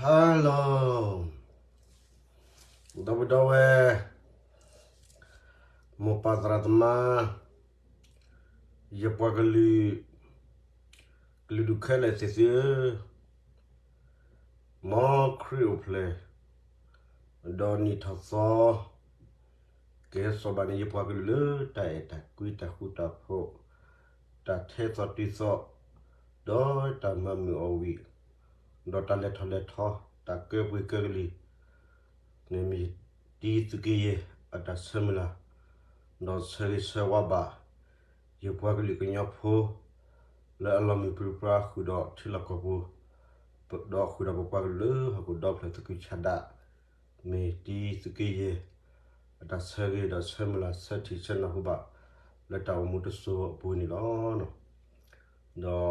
Hello, ဒီပုၢ်ဒီဝဲၢ်, မိၢ်ပၢ်သရၣ်သမါ, ယပှၤကလုာ်, ကလုာ်ဒူၣ်ခဲလၢာ်သ့ၣ်သုဧၢ, မ်ခရံာ်အိၣ်ဖျဲၣ်, ဒီးနံၣ်ထီၣ်သီ ကဟဲစိာ်ဘၣ်န့ၢ်ယပှၤကလုာ်လၢတၢ်အဲၣ်တၢ်ကွံတၢ်ဃူတၢ်ဖိး, တၢ်ထဲသိးတုၤသိး, ဒီးတၢ်မၤမုာ်အီၣ်ဝံၣ်, ဒီးတၢ်လဲၤထီၣ်လဲၤထီ, တၢ်ကၢပှ့ၤကၢကလံၤ, န့ၣ်မ့ၢ်တံၤသုးက့ယဲၢ်အတၢ်ဆၢမုၢ်လၢ်, ဒီးဆၢဂ့ၤဆၢဝါဘၣ် ယပှၤကလုာ်ကညီဖိ လၢအလီၤမုၢ်ပြံပြါဃုာ်ဒီးထံလီၢ်ကီၢ်ပူၤ, ဒီးဃုာ်ဒီးပပှၤကလုာ်လၢဟီၣ်ခိၣ်ဒီဖျၢၣ်သကုၤဆးဒး, မ့ၢ်တံၤသုးက့ယဲၢ် အတၢ်ဆၢဂ့ၤဒီးဆၢမုၢ်လၢ်ဆၢထံၣ်ဆၢနၢ်ဟူဘၣ် လၢတၢ်အိၣ်မူတစိၤအပူၤန့ၣ်လီၤ.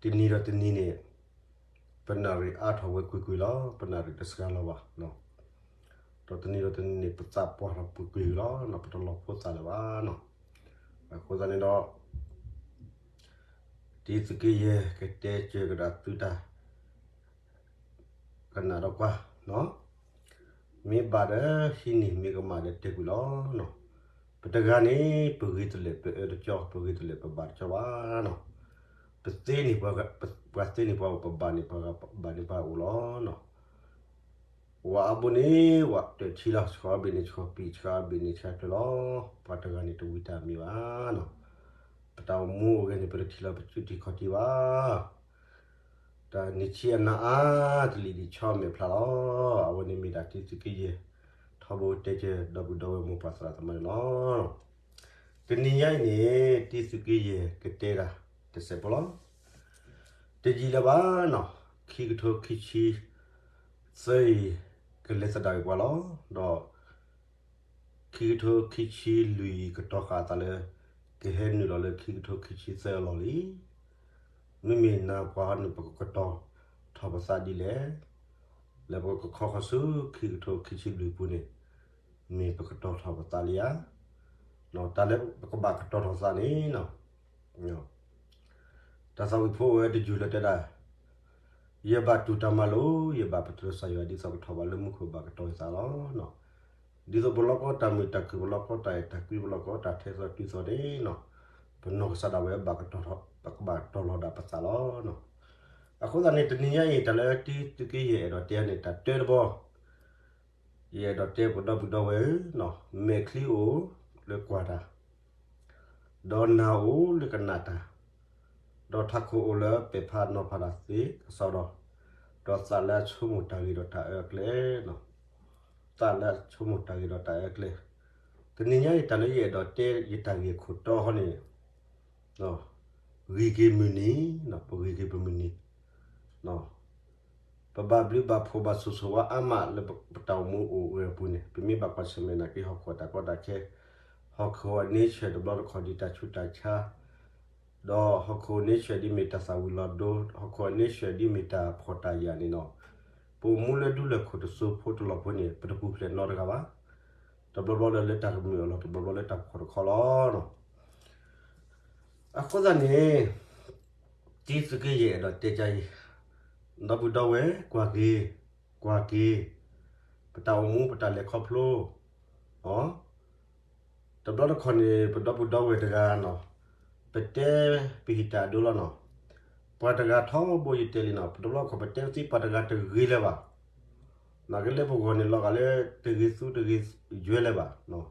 ဒီး တနံၤဒီးတနံၤန့ၣ် ပနၣ်ရံၣ်အါထီၣ်ဝဲကွ့ၢ်ကွ့ၢ်လီၤ. ပနၣ်ရံၣ်တစှၤလီၤဘၣ်. ဒီးတနံၤဒီးတနံၤန့ၣ် ပသးပှၢ်ထီၣ်ကွ့ၢ်ကွ့ၢ်လီၤ. ပတလီၤဖိသးလၢၤဘၣ်. အဃိသတးန့ၣ်ဒီး တံၤသုးက့ယဲၢ်ကတဲစၢၤကဒီးသုတၢ် ကနၣ်ဒီးကွၢ်, မ့ၢ်ဘၣ်ဒီးဟံးန့ၢ်, မ့ၢ်ကမၣ်ဒီးတဲကွံာ်လီၤ. ပတဂၤန့ၣ် ပဂ့ၤတလၢာ်ပအၢတကၠီ, ပဂ့ၤတလၢာ်ပဘၣ်တကၠီဘၣ်. ပသ့န့ၢ်ပှၤ, ပှၤသ့န့ၢ်ပှၤ, ပဘၣ်န့ၢ်ပှၤဂၤဘၣ်န့ၢ်ပှၤအိၣ်လီၤ. ဝဲအါဘိန့ၣ် ဝဲတၢၢ်ထံလီၤ, ဆှီဘ့ၣ်န့ၣ်ဆှီပံာ်, ဆှီဘ့ၣ်န့ၣ်ဆှီတၢ်လီၤ. ပှၤတဂၤန့ၣ်တဝံၤတၢ်မံၤဘၣ်. ပတၢ်အိၣ်မူအိၣ်ဂဲၤန့ၣ် ပတထံၣ်လီၤပစုထံၣ်ခီၣ်ထံးဘၣ်. တၢ်နံၤဆံးအနၤအါ, တလံၤဒံးဆီမဲာ်ဖျါလီၤ. အဝဲန့ၣ်မ့ၢ်ဒၣ်တံၤသုးက့ယဲၢ် ထီဘိတဲကၢၤ ဒီပုၢ်ဒီဝဲၢ်မိၢ်ပၢ်သရၣ်သမါန့ၣ်လီၤ. တနံၤညါအံၤန့ၣ် တံၤသုးက့ယဲၢ်ကတဲဒၣ်တစဲးဖိလီၤ. တယံာ်လၢၤဘၣ်နီၤ, ခံကထိခံဆံသၢအံၤ ကလဲၤသဒၣ်အံၤပှၤလီၤ. ဒီး ခံကထိခံဆံလွံၢ်အံၤ ကတီၤဃာ်အသးလၢ ကဟဲနုာ်လီၤလၢ ခံကထိခံဆံသၢအလီၢ်လံ. မ့မ့ၢ်နၤပှၤန့ၣ် ပကကတီၤထီၣ်ပသးဒ်လဲၣ်. လၢပကခီဃီၤဆူ ခံကထိခံဆံလွံၢ်ပူၤန့ၣ် မ့ၢ်ပကတီၤထီၣ်ပသးလံဧါ. တၢ်လၢပကဘၣ်ကတီၤထီၣ်သးန့ၣ် တၢ်သးဝံၣ်ဖိဝဲတယုၢ်လၢတဲဒၣ်, ယဘၣ်တူၢ်တၢ်မၤလိာ်, ယဘၣ်ပတြၢၤကစၢ်ယွၤ ဒ်သိးကထီၣ်ဘၣ်လၢမူခိၣ် ဘၣ်ကတီၤယသးလီၤ. ဒ်သိးပလီၢ်ကီတၢ်မုာ်တၢ်ခုၣ်, ပလီၢ်ကီတၢ်အဲၣ်တၢ်ကွံ, ပလီၢ်ကီတၢ်ထဲသိးတုၤသိးန့ၣ်, ပနီၢ်ကစၢ်ဒၣ်ဝဲ ဘၣ်ကတီၤထီၣ်, ပကဘၣ်တီၤလီၤဒၣ်ပသးလီၤ. အဃိသတးန့ၣ် တနံၤညါအံၤ တၢ်လၢတံၤသုးက့ယဲၢ်အဲၣ်ဒိးတဲန့ၣ် တၢ်တၢတဘီ ယအဲၣ်ဒိးတဲပဒီပုၢ်ဒီဝဲၢ်ဧၢ, မဲာ်ချံအိၣ်လၢကွၢ်တၢ်, ဒီးနၢ်အိၣ်လၢကနၣ်တၢ်, ဒီးထးခိၣ်အိၣ်လၢပဲာ်ဖးနီၤဖးတၢ်သ့ကစီဒီ, ဒီးသးလၢအဆိကမိၣ်တၢ်ဂ့ၤဒီးတၢ်အၢအကျဲ, သးလၢအဆိကမိၣ်တၢ်ဂ့ၤဒီးတၢ်အၢအကျဲ, တနံၤညါအံၤ တၢ်လၢယအဲၣ်ဒိးတဲယတၢ်ဂ့ၢ်အခိၣ်တီဟီန့ၣ် ဂံၢ်က့ၤမုၢ်နံၤ, ပဂံၢ်က့ၤပမုၢ်နံၤ, ပဘၣ်ဘျုးဘၣ်ဖှိၣ်ဘၣ်ဆိၣ်ဂ့ၤဆိၣ်ဝါအါမးလၢပတၢ်အိၣ်မူအိၣ်ဂဲၤအပူၤန့ၣ်, ပမ့ၢ်ဘၣ်ကွၢ်ဆၢၣ်မဲာ်နာ်က့ ဟီၣ်ခိၣ်တၢ်ကီတၢ်ခဲ, ဟီၣ်ခိၣ်အန့ဆၢၣ်တဘျီတခီၣ်ဒ်တၢ်ဆူးတၢ်ဆါ, ဒီးဟီၣ်ခိၣ်န့ဆၢၣ်ဒ်မ့ၢ်တၢ်သၣ်ဝံၤလီၤဒိ, ဟီၣ်ခိၣ်အန့ဆၢၣ်ဒ်မ့ၢ်တၢ်ဖှီၣ်တၢ်ယာ်န့ၣ်လီၤ. ပအိၣ်မူလၢဒူလၢၢ်ခိၣ်တစိၤဖိတလီၢ်ဖိန့ၣ် ပတပူၤဖျဲးနီတဂၤဘၣ်. တဘျီဘျီလၢ လၢတၢ်ကမုာ်အလီၢ်, တဘျီဘျီလၢတၢ်ဖှီၣ်တခီလီၤ. အဃိသတးန့ၣ် တံၤသုးက့ယဲၢ်အဲၣ်ဒိးတဲကါအံၤ, ဒီပုၢ်ဒီဝဲၢ် ကွၢ်က့ၤ, ကွၢ်က့ၤ, ပတၢ်အိၣ်မူပတၢ်လဲၤခီဖျိ, တဘျီတခီၣ်န့ၣ် ပဒီပုၢ်ဒီဝဲၢ်တဂၤနီၤ, ပတဲပဟံၣ်တၢ်ဒိလီၤနီၤ, ပှၤတဂၤထီဘိယတဲလံနီၤ, ပတဘျီတခီၣ်ပတဲသ့ပှၤတဂၤတဂ့ၤလၢၤဘၣ်. နာ်က့လၢပဂီၢ်န့ၣ် လီၤဂာ်လၢတဂ့ၤသူတဂ့ၤယွဲလၢၤဘၣ်.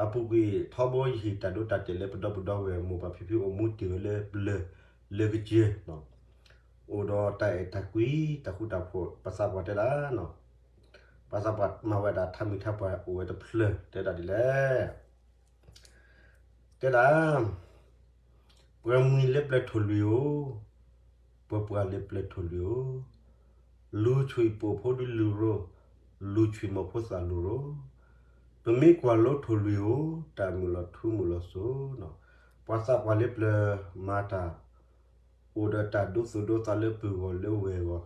အပူၤကွံာ်ထီဘိယဟံၣ်တၢ်ဒိတၢ်တဲာ်လၢ ပဒီပုၢ်ဒီဝဲၢ်မိၢ်ပၢ်ဖံဖုအိၣ်မူတ့ၢ်ဝဲလၢပျၢၤလၢကစၢၢ်, အိၣ်ဒီးတၢ်အဲၣ်တၢ်ကွံ တၢ်ဃူတၢ်ဖိး, ပသးပှၢ်တဲဒၣ် ပှၤသးပှၢ်မၤဝဲဒၣ်ထးမုၢ်ထးပှၢ်အိၣ်ဝဲတဖျၢၣ် တဲဒၣ်ဒ်လဲၣ်. တဲဒၣ်, ပှၤမှံၤလၢပျၢၤထိၣ်လွံၢ်ဧိၤ, ပှၤပှၢ်လၢပျၢၤထိၣ်လွံၢ်ဧိၤ, လူၤဆွံၣ်ပိာ်ဖိဒ်လူၤရိ, လူၤဆွံၣ်မီၤဖိသၣ်လူၤရိ, ပမ့ၢ်ကွၢ်လိထိၣ်လွံၢ်ဧိၤ, တၢ်မုာ်လီၤထူမုာ်လီၤစိၤ, ပှၤသးပှၢ်လၢပျၢၤမၤတၢ် အိၣ်ဒီးတၢ်ဒိသူၣ်ဒိသးလၢပုၢ်ဂီၢ်လၢဝဲၢ်ဂီၢ်,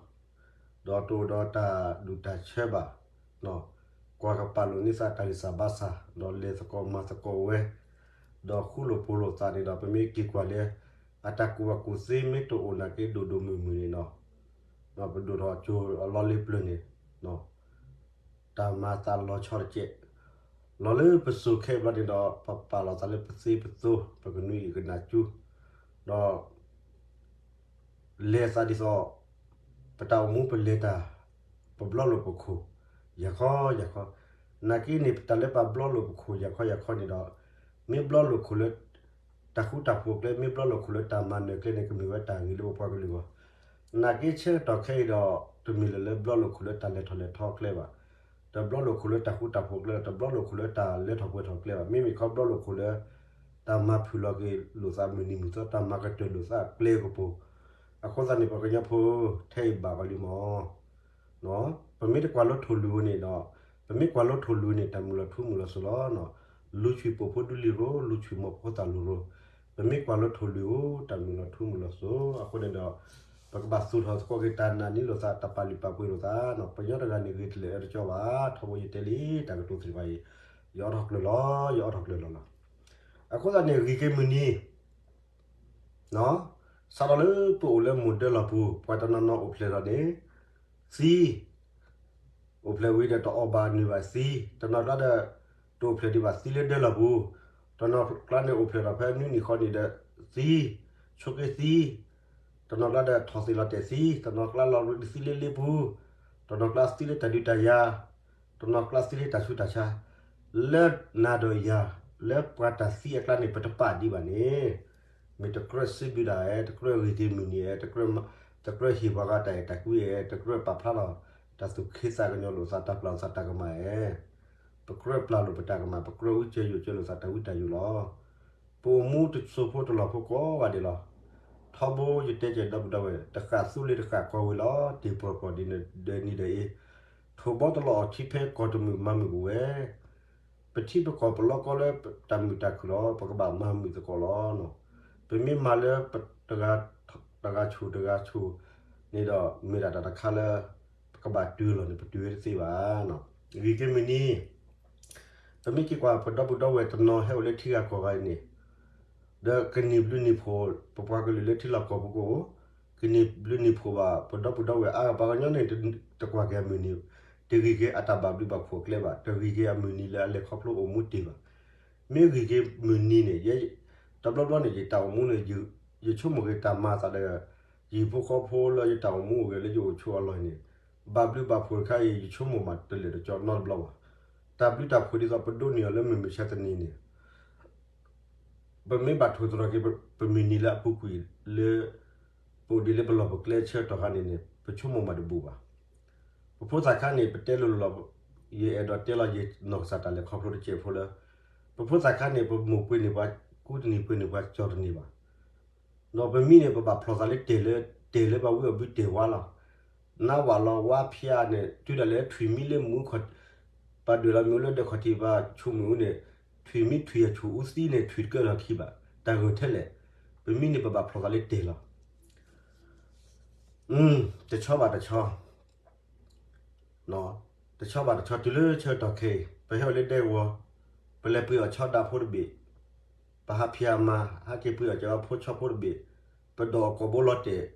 ဒီးတအိၣ်ဒီးတၢ်ဒူၣ်တၢ်ဆၢဘၣ်, ကွၢ်ကပာ်လိာ်န့ၢ်သးတၢ်ဂံၢ်စၢ်ဘါစၢ်, ဒီးလဲၤသကိးမၤသကိးဝဲ, ဒီးဃူလိာ်ဖိးလိာ်သးန့ၣ်ဒီး ပမ့ၢ်က့ၤကွၢ်လၢ အတၢ်ကူၣ်ဘၣ်ကူၣ်သ့မ့ၢ်တအိၣ်နာ်က့ဒိၣ်ဒိၣ်မုၢ်မုၢ်န့ၣ်ဒီး, ပဒိၣ်ထီၣ်ကၠိအလီၢ်လ့ပျၢၤန့ၣ် တၢ်မၤသးလီၤဆီတကဲး, လီၤလၢပစိၤခဲအံၤဘျီန့ၣ်ဒီး ပပာ်လီၤသးလၢပသ့ပသိ ပကနွံအံၤကနၣ်ကၠူ, ဒီး လဲၤသးဒ်သိး ပတၢ်အိၣ်မူပလဲၤတၢ် ပဘျီလိာ်ပခိၣ် ယၤခီယၤခီ, နာ်က့န့ၣ် တၢ်လၢပဘျီလိာ်ပခိၣ်ယၤခီယၤခီန့ၣ်ဒီး မ့ၢ်ဘျီလိာ်ခိၣ်လၢ တၢ်ဃူတၢ်ဖိးကျဲ မ့ၢ်ဘျီလိာ်ခိၣ်လၢတၢ်မၤနၢၤကျဲန့ၣ် ကမ့ၢ်ဝဲတၢ်ဂ့ၤလၢပပှၤကလုာ်အဂီၢ်, နာ်က့ဆၢကတီၢ်ခဲအံၤဒီး တမ့ၢ်လၢၤလၢဘျီလိာ်ခိၣ်လၢတၢ်လဲၤထီၣ်လဲၤထီကျဲဘၣ်, တဘျီလိာ်ခိၣ်လၢတၢ်ဃူတၢ်ဖိးကျဲလီၤ, တဘျီလိာ်ခိၣ်လၢတၢ်လဲၤထီၣ်ပှဲၤထီၣ်ကျဲဘၣ်, မ့မ့ၢ်ခီဘျီလိာ်ခိၣ်လၢ တၢ်မၤဖုၣ်လီၤက့ၤလိာ်သးမုၢ်နံၤမုၢ်သီ တၢ်မၤကတၢၢ်လိာ်သးကျဲကပူၤ, အဃိသတးန့ၣ် ပှၤကညီဖိ ထဲအံၤဘၣ်ပှၤလံမး ပမ့ၢ်တကွၢ်လိထိၣ်လွံၢ်ဧိၤန့ၣ်ဒီး ပမ့ၢ်ကွၢ်လိထိၣ်လွံၢ်န့ၣ် တၢ်မုာ်လီၤထူမုာ်လီၤစိၤလီၤ. လူၤဆွံၣ်ပိာ်ဖိဒူလံၤရိၤ, လူၤဆွံၣ်မိၢ်ဖိသၣ်လိၤရိၤ, ပမ့ၢ်ကွၢ်လိထိၣ်လွံၢ်ဧိၤ တၢ်မုာ်လီၤထူမုာ်လီၤစိၤ, အဃိန့ၣ်ဒီး ပကဘၣ်သူၣ်ထီၣ်သကိးက့ၤတၢ်နာ်န့ၢ်လိာ်သး တၢ်ပာ်လုၢ်ပာ်ပှ့ၤလိာ်သး, ပှၤကညီတဂၤန့ၣ်ဂ့ၤတလၢာ်အၢတကီဘၣ်, ထီဘိယတဲလံ တၢ်ကတိၤသ့ၣ်တဖၣ်အံၤ ယအီထီၣ်ကျၢၤလီၤ, ယအီထီၣ်ကျၢၤလီၤလီၤ. အဃိသတးန့ၣ် ဂ့ၤက့ၤမုၢ်နံၤ စးထီၣ်လၢပအိၣ်လၢမိၢ်ဒၢလီၢ်ပူၤ ပှၤတနီၤနီၤအိၣ်ဖျဲၣ်ထီၣ်န့ၣ် သံ, အိၣ်ဖျဲၣ်ဝံၤဒီးတအီၣ်ဘၣ်နုၢ်ဘၣ်သံ, တနီၤကျါဒီး တအိၣ်ဖျဲၣ်ဒံးဘၣ်သံလၢဒၢလီၢ်ပူၤ, တနီၤကျါန့ၣ်အိၣ်ဖျဲၣ်ထီၣ်ဖဲနွံနံၣ်ဃီနံၣ်ဒီးသံ, ဆိးက့သံ, တနီၤကျါဒီးထီၣ်သ့ၣ်လီၤတဲာ်သံ, တနီၤကျါလီၤရူသံလၢလ့ပူၤ, တနီၤကျါသံလၢတၢ်ဒုးတၢ်ယၤ တနီၤကျါသံလၢတၢ်ဆူးတၢ်ဆါ, လၢနၤဒီးယၤ လၢပှၤတၢ်သံအကျါန့ၣ် ပတပာ်ဒံးဘၣ်န့ၣ်, မ့ၢ်တကြၢးစံးဘျုးဒၣ်ဧဲ, တကြၢးဂ့ၤက့ၤမုၢ်နံၤဧဲ, တကြၢးဟ့ၣ်ပှၤဂၤတၢ်အဲၣ်တၢ်ကွံဧဲ, တကြၢးပာ်ဖျါထီၣ် တၢ်သူၣ်ခ့သးကညီၤလိာ်သး တၢ်ပျၢ်လိာ်သးတၢ်ကမၣ်ဧဲ, ပကြၢးပျၢ်လိာ်ပတၢ်ကမၣ်, ပကြၢးဝံစၢၤယိာ်စၢၤလိာ်သးတၢ်ဝံတၢ်ယိာ်လီၤ. ပအိၣ်မူတစိၤဖိတလီၢ်ဖိကိးဂၤဒဲးလီၤ. ထီဘိယတဲကဲဒီပုၢ်ဒီဝဲၢ် တဃၣ်သူလ့ၤတဃၣ်ကီၢ်ဝံၤလီၤ. တ့ၢ်ပှီၢ်ပှီၢ်ဒ်န့ၣ်ဒီးအံၤ, ထိၣ်ဘီတလီၢ်အီၣ်ထံဖဲကီၢ်တမုာ်မၤမုာ်ပဝဲ, ပထံပကီၢ်ပလီကီလၢတၢ်မုာ်တၢ်ခုၣ်လီၤ. ပကဘၣ်မၤမုာ်သကိးလီၤ. ပမ့ၢ်မၤလၢ တဂၤဆူၣ်တဂၤဆူၣ်န့ၣ်ဒီး မ့ၢ်ဒၣ်တၢ်တခါလၢ ပကဘၣ်တုၤလီၤန့ၣ် ပတုၤဝဲတသ့ဘၣ်. ဂ့ၤက့ၤမုၢ်နံၤ ပမ့ၢ်က့ၤကွၢ်ပဒီပုၢ်ဒီဝဲၢ်တနီၤဟဲအိၣ်လၢထံဂၤကီၢ်ဂၤအံၤန့ၣ်, ဒီးကန့ၢ်ဘျုးန့ၢ်ဖှိၣ် ပပှၤကလုာ်လၢထံလီၢ်ကီၢ်ပူၤကအိၣ်, ကန့ၢ်ဘျုးန့ၢ်ဖှိၣ်ဘၣ် ပဒီပုၢ်ဒီဝဲၢ်အါဂၤ ပှၤကညီန့ၣ် တကွၢ်က့ၤအမုၢ်နံၤ, တဂ့ၤက့ၤအတၢ်ဘၣ်ဘျုးဘၣ်ဖှိၣ်ကျဲဘၣ်, တဂ့ၤက့ၤအမုၢ်နံၤလၢအလဲၤခီဖျိအိၣ်မူတ့ၢ်ဘၣ်. မ့ၢ်ဂ့ၤက့ၤမုၢ်နံၤန့ၣ် တဘျီဘျီန့ၣ် ယတၢ်အိၣ်မူန့ၣ် ယဆိကမိၣ်က့ၤတၢ်မၤအသးဒီး ယဟံၣ်ဖိဃီဖိလၢယတၢ်အိၣ်မူအိၣ်ဂဲၤလၢယအိၣ်ဆိးအလီၢ်န့ၣ်, ဘၣ်ဘျုးဘၣ်ဖှိၣ်တခါအံၤ ယဆိကမိၣ်မးတလၢာ်တကီနီတဘျီဘၣ်. တၢ်ဘျုးတၢ်ဖှိၣ်ဒ်သိးပဒိးန့ၢ်အီၤလၢမုၢ်မဆါတနံၤန့ၣ် ပမ့ၢ်ဘၣ်ထိၣ်သတြီၤက့ၤ ပမုၢ်နံၤလၢအပူၤကွံာ်လၢ ပအိၣ်ဒံးလၢပလီၢ်ပကျဲဆၢကတီၢ်ခါန့ၣ်န့ၣ် ပဆိကမိၣ်မးတဘူၣ်ဘၣ်. ပဖိသၣ်ခါန့ၣ် ပတဲလိၤလိၤလီၤ. ယအဲၣ်ဒိးတဲလီၤယနီၢ်ကစၢ်တၢ်လဲၤခီဖျိတစဲးဖိလၢ ပဖိသၣ်ခါန့ၣ် ပမိၢ်ပှ့ၤန့ၢ်ပှၤ ကူတနံၤပှ့ၤန့ၢ်ပှၤ ကၠီတန့ၢ်ဘၣ်. ဒီးပမံန့ၣ် ပဘၣ်ဖျီၣ်သးလၢတဲာ်လၢ တဲာ်လၢပှၤဝံအီၣ်ဘုတဲာ်ဝါလီၤ. နါဝးလီၤဝါဖၠါန့ၣ် တုၤဒၣ်လဲာ်ထွံၣ်မံလၢမူခီၣ် ပှၤဒွဲၣ်လီၤမ့ၢ်လၢဒၢးခီၣ်ထံး ပှၤဆူၣ်မုၢ်အူန့ၣ် ထွံၣ်မံထွံၣ်အဆူၣ်အူသံန့ၣ် ထွံၣ်တကၢၢ်လီၤခံဘၣ် တၢ်ဂၢၢ်ထဲလဲၣ်. ပမံန့ၣ် ပဘၣ်ဖျီၣ်သးလၢတဲာ်လီၤ. တဆီဘၣ်တဆီ တဆီဘၣ်တဆီ တုၤလၢဆၢကတီၢ်ခဲအံၤ ပဟဲအိၣ်လၢဒဲကဝီၤ ပလဲၤပှ့ၤအီၣ်ဆီဒၣ်ဖိတဘ့ၣ်, ပဟးဖံးအမါ ဟဲက့ၤပှ့ၤအီၣ်ကၠီဖိဆီဖိတဘ့ၣ်, ပဒိးအီၣ်ကိာ်ဘိလီၤတဲာ်,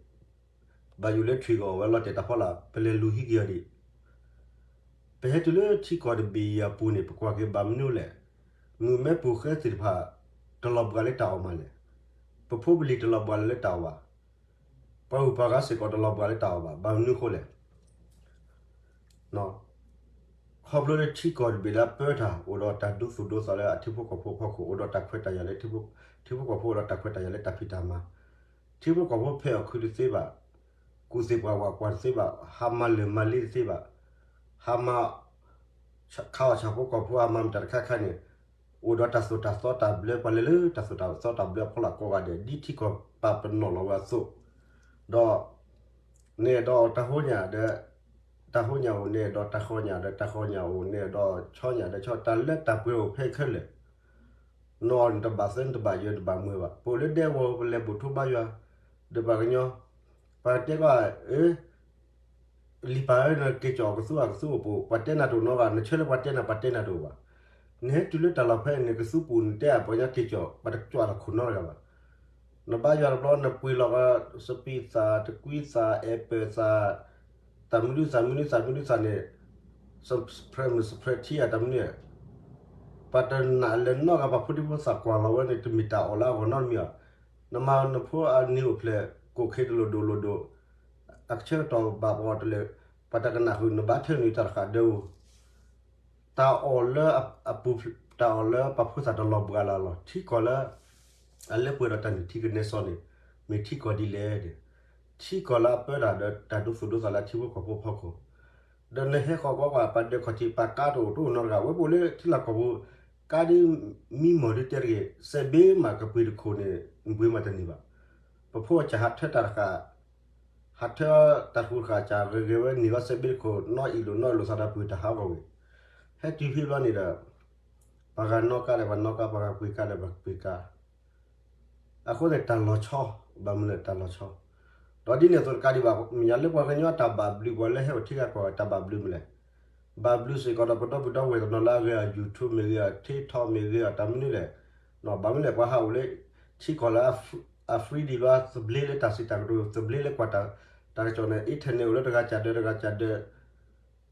ဘၣ်ယိၣ်လၢထွံၣ်ကီၢ်ဝဲလီၤတဲာ်တၢ်ဖီလာ် ပလဲၤလူၤဟံးက့ၤအီၤဒံး. ပဟဲတုၤလၢထံကီၢ်တဘ့ၣ်အံၤအပူၤန့ၣ် ပကွၢ်က့ၤဘၣ်မနုၤလဲၣ်. မုၢ်မဲပူၤဃဲသ့ၣ်တဖၣ် တလီၤဘှါလၢတၢ်အီၣ်မးလဲၣ်. ပဖိပလံၤတလီၤဘှါလၢတၢ်အီၣ်ဘၣ်. ပှၤဂုၤပှၤဂၤစ့ၢ်ကီးတလီၤဘှါလၢတၢ်အီၣ်ဘၣ်. ဘၣ်မနုၤဃိလဲၣ်. ခီဖျိလၢထံကီၢ်တဘ့ၣ်လၢအပၢတၢ် အိၣ်ဒီးတၢ်ဒိသူၣ်ဒိသးလၢအထံဖိကီၢ်ဖိအဖီခိၣ် အိၣ်ဒီးတၢ်ခွဲးတၢ်ယာ်လၢ ထံဖိကီၢ်ဖိအိၣ်ဒီးတၢ်ခွဲးတၢ်ယာ်လၢတၢ်ဖံးတၢ်မၤ, ထံဖိကီၢ်ဖိဖဲအီၣ်ခုးတသ့ဘၣ်, ကူၣ်သ့ၣ်ပှၢ်ဝးကွၢ်တသ့ဘၣ်, ဟးမၤလၢၢ်မၤလ့တသ့ဘၣ်, ဟးမၤ ခးအီၣ်ဆၣ်ဖိကီၢ်ဖိ ဟးမၤမတၤတခါခါန့ၣ် အိၣ်ဒီးတၢ်သိၣ်တၢ်သီတၢ်ဘျၢ ပှၤလဲၤလၢတၢ်သိၣ်တၢ်သီတၢ်ဘျၢအဖီလာ်ကိးဂၤဒဲး ဒ်ထံကီၢ်ပာ်ပနီၣ်လီၤဝဲအသိး, ဒီး နအဲၣ်ဒိးတၢ်ဟိညၣ်ဒီး တၢ်ဟိညၣ်အိၣ်, နအဲၣ်ဒိးတၢ်ဃီညၣ်ဒီး တၢ်ဃီညၣ်အိၣ်, နအဲၣ်ဒိးဆီညၣ်ဒီးဆီ, တၢ်လၢတၢ်ပှဲၤအိၣ်ဖဲခဲလၢာ် နီၢ်နတဘၣ်သၢ နတဘၣ်ယၢၤ နတဘၣ်မွဲဘၣ်. ပအိၣ်လၢဒဲကဝီၤ ပလဲၤဘူၣ်ထီၣ်ဘါယွၤ ဒီးပှၤကညီ ပှၤတဲကွၢ် အၢ လံာ်ပၢ်ဧၢ နက့ၤကၠီၣ်အကသူအကသူအိၣ်ပူၤ ပှၤတဲနၤတအိၣ်နီတဂၤ, နဆၢလၢပှၤတဲနၤ ပှၤတဲနၤတအိၣ်ဘၣ်. နဟဲတုၤလၢတၢ်လီၢ်ဖဲန့ၣ် နကသူပူၤ နတဲအပှၤကညီက့ၤကၠီၣ် ပှၤတကၠီၣ်တၢ်ခိၣ်နီတဂၤဘၣ်. နဘါယွၤတဘျီ နပှ့ၤလီၤ စပံးသၣ်, တကွံသၣ်, အဲပၢၣ်သၣ်, သးမနုၤသးမနုၤသးမနုၤသးန့ၣ်, စဲးမုၢ်စဲးထံအတၢ်မနုၤ, ပှၤတနာ်လဲၤနီၣ်ဂၤ ပှၤဖိဒံဖိသၣ်ကွၢ်လီၤဝဲန့ၣ် တမ့ၢ်တၢ်အီၣ်လၢအဂီၢ်နီတမံၤဘၣ်. နမၤနဖိအနံၤအိၣ်ဖျဲၣ် ကိးခ့တလိၣ်ဒိၣ်လိၣ်ဒိၣ်, အကဆၢကတီၢ်ဘၣ်ပှၤအီၤတလၢာ်, ပှၤတကနၣ်ဃုာ် နဘၣ်ထၢနုာ်တၢ်တဃာ်ဒၢဧိၤ တၢ်အီၣ်လၢအပူၤ, တၢ်အီၣ်လၢပှၤဖိသၣ်တလီၤဘှါလၢ်လီၤ. ထံကီၢ်လၢအလၢပှဲၤဒီးတၢ်နုၢ်ထံကနဲစီန့ၣ် မ့ၢ်ထံကီၢ်ဒ်လဲၣ်န့ၣ်, ထံကီၢ်လၢအပၢတၢ်ဒီးတၢ်ဒိသူၣ်ဒိသးလၢအထံဖိကီၢ်ဖိအဖီခိၣ်, ဒီးနဟဲဃီၤကွၢ်ကွၢ် ပှၤဒၢးခီၣ်ထံး ပှၤကါတအိၣ်တအိၣ်နီတဂၤ, ဝဲပအိၣ်လၢထံလီၢ်ကီၢ်ပူၤ, ကါဒ်မံမီၢ်ဒ်တဲတဂ့ၤ, စဲးဘ့မးကပှ့ၤတခိၣ်န့ၣ် ပှ့ၤမးတန့ၢ်ဘၣ်. ပဖိအစၢ်ဟးထၢတၢ်တဃာ် ဟးထၢတၢ်တဃူတဃာ် စၢ်ဂဲၤဂဲၤဝဲန့ၢ်ဝဲစဲးဘ့တခိၣ် နီၣ်အံၣ်လိာ်နီၣ်အံၣ်လိာ်သးဒီးပှ့ၤတဟးဂီၤဝဲ, ဟဲတုၤဖဲဘျီန့ၣ်ဒီး ပှၤဂၤနီၣ်ကါဒီးပှၤနီၣ်ကါ ပှၤဂၤပှ့ၤကါဒီးပှၤပှ့ၤကါ, အဃိန့ၣ်တၢ်လီၤဆီ, ဘၣ်မနုၤလဲၣ်တၢ်လီၤဆီ, ဒီးဒ်န့ၣ်အသိးတကးဒံးဘၣ် မ့ၢ်ညါလၢပှၤကညီအတၢ်ဘၣ်ဘျုး ပှၤလၢဟဲအိၣ်ထံဂၤကီၢ်ဂၤတၢ်ဘၣ်ဘျုးမနုၤလဲၣ်, ဘၣ်ဘျုးစ့ၢ်ကီးဒီးပဒီပုၢ်ဒီဝဲၢ်တနီၤလၢအဂ့ၤအီၤ YouTube မ့ၢ်ဂ့ၤအီၤ TikTok မ့ၢ်ဂ့ၤအီၤ တၢ်မနုၤလဲၣ်, ဘၣ်မနုၤလဲၣ် ပှၤဟးအိၣ်လၢ ထံကီၢ်လၢ အ free ဒံးဘၣ် သဘျ့လၢတၢ်စံးတၢ်ကတိၤ သဘျ့လၢကွၢ်တၢ်ကစီၣ်န့ၣ် internet အိၣ်လၢတဂၤကၢ်ဒၢးတဂၤကၢ်ဒၢး,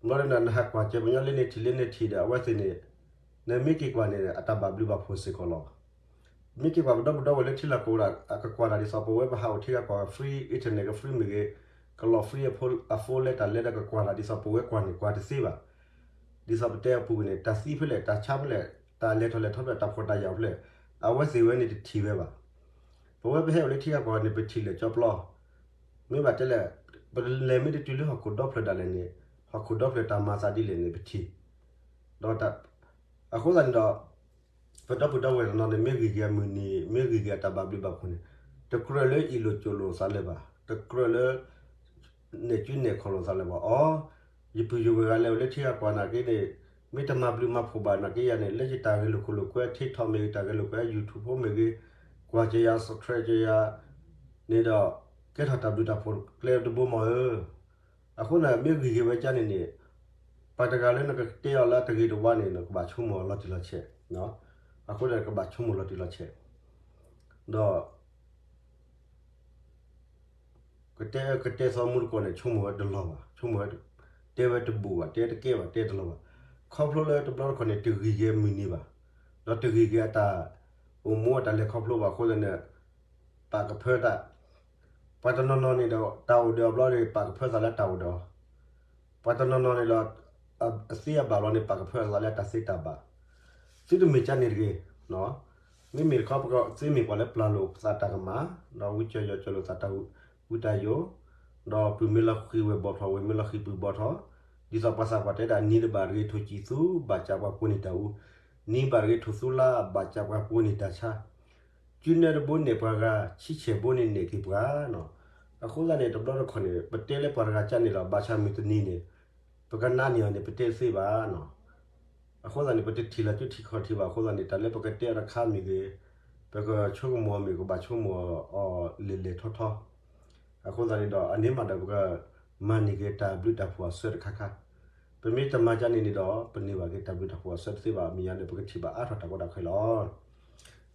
ဘျီဒ်န့ၣ် နဟးကွၢ်ကဲပညီလၢန့ၢ်ထံၣ်လၢန့ၢ်ထံၣ်ဒီး အဝဲသ့ၣ်န့ၣ် နမ့ၢ်က့ၤကွၢ်န့ၣ် အတၢ်ဘၣ်ဘျုးဘၣ်ဖှိၣ်စ့ၢ်ကီးလီၤ. မ့ၢ်က့ၤကွၢ်ပဒီပုၢ်ဒီဝဲၢ်လၢထံလီၢ်ကီၢ်ပူၤဒီး အကကွၢ်တၢ်ဒ်သိးပဝဲပဟးအိၣ်ထံဂၤကီၢ်ဂၤ free internet က free မ့ၢ်ဂ့ၤ, ကလီၤ free အဖိလဲတၢ်လဲဒီးကကွၢ်တၢ်ဒ်သိးပဝဲကွၢ်န့ၣ် ကွၢ်တသ့ဘၣ်. ဒ်သိးပတဲအပူၤကွံာ်န့ၣ် တၢ်သံဖဲလဲၣ် တၢ်ဆါဖဲလဲၣ် တၢ်လဲၤထီၣ်လဲၤထီဖဲလဲၣ် တၢ်ဖှီၣ်တၢ်ယာ်ဖဲလဲၣ် အဝဲသ့ၣ်ဝဲန့ၣ်တထံၣ်ဝဲဘၣ်. ပဝဲပဟဲအိၣ်လၢထံဂၤကီၢ်ဂၤန့ၣ် ပထံၣ်လၢာ်ကၠီပျီ, မ့ၢ်ဘၣ်တဲလဲၣ်, ပလဲၤမ့ၢ်တတုၤလၢဟီၣ်ခိၣ်ဒီဖျၢၣ်ဒၣ်လဲာ်န့ၣ်, ဟီၣ်ခိၣ်ဒီဖျၢၣ်တၢ်မၤသးဒ်လဲၣ်န့ၣ် ပထံၣ်, ဒီး အဃိသတးန့ၣ်ဒီး ပဒီပုၢ်ဒီဝဲၢ်တနီၤန့ၣ် မ့ၢ်ဂံၢ်က့ၤအမုၢ်နံၤ မ့ၢ်ဂံၢ်က့ၤအတၢ်ဘၣ်ဘျုးဘၣ်ဖှိၣ်န့ၣ်, တကြၢးလၢအ့ၣ်လိာ်ကၠိလိာ်သးလၢၤဘၣ်, တကြၢးလၢ နဲၣ်ကူနဲၣ်ခီၣ်လိာ်သးလၢၤဘၣ်. အီ, ယပုၢ်ယဝဲၢ်ဂၤလဲၤအိၣ်လၢထံဂၤကီၢ်ဂၤနာ်က့န့ၣ်, မ့ၢ်တမၤဘျုးမၤဖှိၣ်ဘၣ်နာ်က့ယၤန့ၣ် လၢယတၢ်ဂဲၤလိာ်ခိၣ်လိာ်ကွဲ TikTok မ့ၢ်ဂ့ၤ တၢ်ဂဲၤလိာ်ကွဲ YouTube ဖိမ့ၢ်ဂ့ၤ, ကွၢ်က့ၤယၤ subscribe က့ၤယၤန့ၣ်ဒီး ကဲထီၣ်တၢ်ဘျုးတၢ်ဖှိၣ်ကျဲတဘိမီၤဧၢ. အဃိန့ၣ် မ့ၢ်ဂံၢ်က့ၤဝဲကါန့ၣ်န့ၣ်, ပှၤတဂၤလၢနကတဲအီၤလၢတဂ့ၤတဝါန့ၣ် နကဘၣ်ဆိကမိၣ်အီၤလီၤတံၢ်လီၤဆဲး, အဃိန့ၣ် ကဘၣ်ဆိကမိၣ်လီၤတံၢ်လီၤဆဲး, ဒီး ကတဲအၢကတဲသီမူတကိးန့ၣ် ဆိကမိၣ်ဝဲတလီၤဘၣ်, ဆိကမိၣ်ဝဲ တဲဝဲတဘူးဘၣ်, တဲတကဲဘၣ်, တဲတလီၤဘၣ်. ခီဖျိလၢတဘျီတခီၣ်န့ၣ် တဂံၢ်က့ၤအမုၢ်နံၤဘၣ်, ဒီးတဂံၢ်က့ၤအတၢ်အိၣ်မူအတၢ်လဲၤခီဖျိဘၣ်အဃိသတးန့ၣ် ပာ်ကဖၢတၢ်, ပှၤတနီၤနီၤန့ၣ်ဒီး တၢ်အိၣ်ဒီးအီၤဘျီန့ၣ် ပာ်ကဖၢသးလၢတၢ်အိၣ်ဒီးအီၤ, ပှၤတနီၤနီၤန့ၣ်ဒီး အသ့အဘၣ်ဘျီန့ၣ် ပာ်ကဖၢသးလၢတၢ်သ့တၢ်ဘၣ်. သုတမ့ၢ်ကါန့ၣ်တဂ့ၤ, မ့မ့ၢ်တခီ ပကသ့မ့ၢ်ပှၤလၢပျၢ်လိာ်ပသးတၢ်ကမၣ်, ဒီးဝံစၢၤယီၤစၢၤလိာ်သးတၢ်ဝံတၢ်ယိာ်, ဒီးပုၢ်မ့ၢ်လီၤဃံၤဝဲၢ်ဘီၣ်ထီၣ် ဝဲၢ်မ့ၢ်လီၤဃံၤပုၢ်ဘီၣ်ထီၣ်, ဒ်သိးပှၤသးပှၢ်တဲဒၣ် နံၤတဘၣ်တဂ့ၤထိၣ်ကံၢ်သူ, ဘၣ်စၢ်ပှၤကိးန့ၢ်တၢ်အူ, နံၤဘၣ်တဂ့ၤထိၣ်သူလါ, ဘၣ်စၢ်ပှၤကိးန့ၢ်တၢ်ဆါ ကုနဲၣ်တဘိနဲၣ်ပှၤဂၤ, ဆံဆဲၣ်ဘိန့ၣ်နဲၣ်က့ၤပှၤနီၤ. အဃိသတးန့ၣ် တဘျီတခီၣ်န့ၣ် ပတဲလၢပှၤတဂၤကါန့ၣ်လီၤ, ဘၣ်ဆၣ်မုၢ်တနံၤန့ၣ် ပကနာ်န့ၢ်အီၤန့ၣ် ပတဲသ့ဘၣ်နီၤ. အဃိသတးန့ၣ် ပတထံၣ်လီၤကၠိထံခီၣ်ထံးဘၣ်အဃိသတးန့ၣ် တၢ်လၢပကတဲအီၤတခါမ့ၢ်ဂ့ၤ, ပကဆိကမိၣ်အီၤမ့ၢ်ဂ့ၤ ကဘၣ်ဆိကမိၣ်အီၤလဲၤလဲၤထီထီ အဃိသတးန့ၣ်ဒီး အန့ၣ်မးဒီးပကမၤန့ၢ်က့ၤတၢ်ဘျုးတၢ်ဖှိၣ်အဆၢတခါခါ, ပမ့ၢ်တမၤကါန့ၣ်န့ၣ်ဒီး ပန့ၢ်ဘၣ်က့ၤတၢ်ဘျုးတၢ်ဖှိၣ်အဆၢတသ့ဘၣ်, အမဲာ်ညါန့ၣ် ပကထံၣ်ဘၣ်အါထီၣ်တၢ်ကီတၢ်ခဲလီၤ.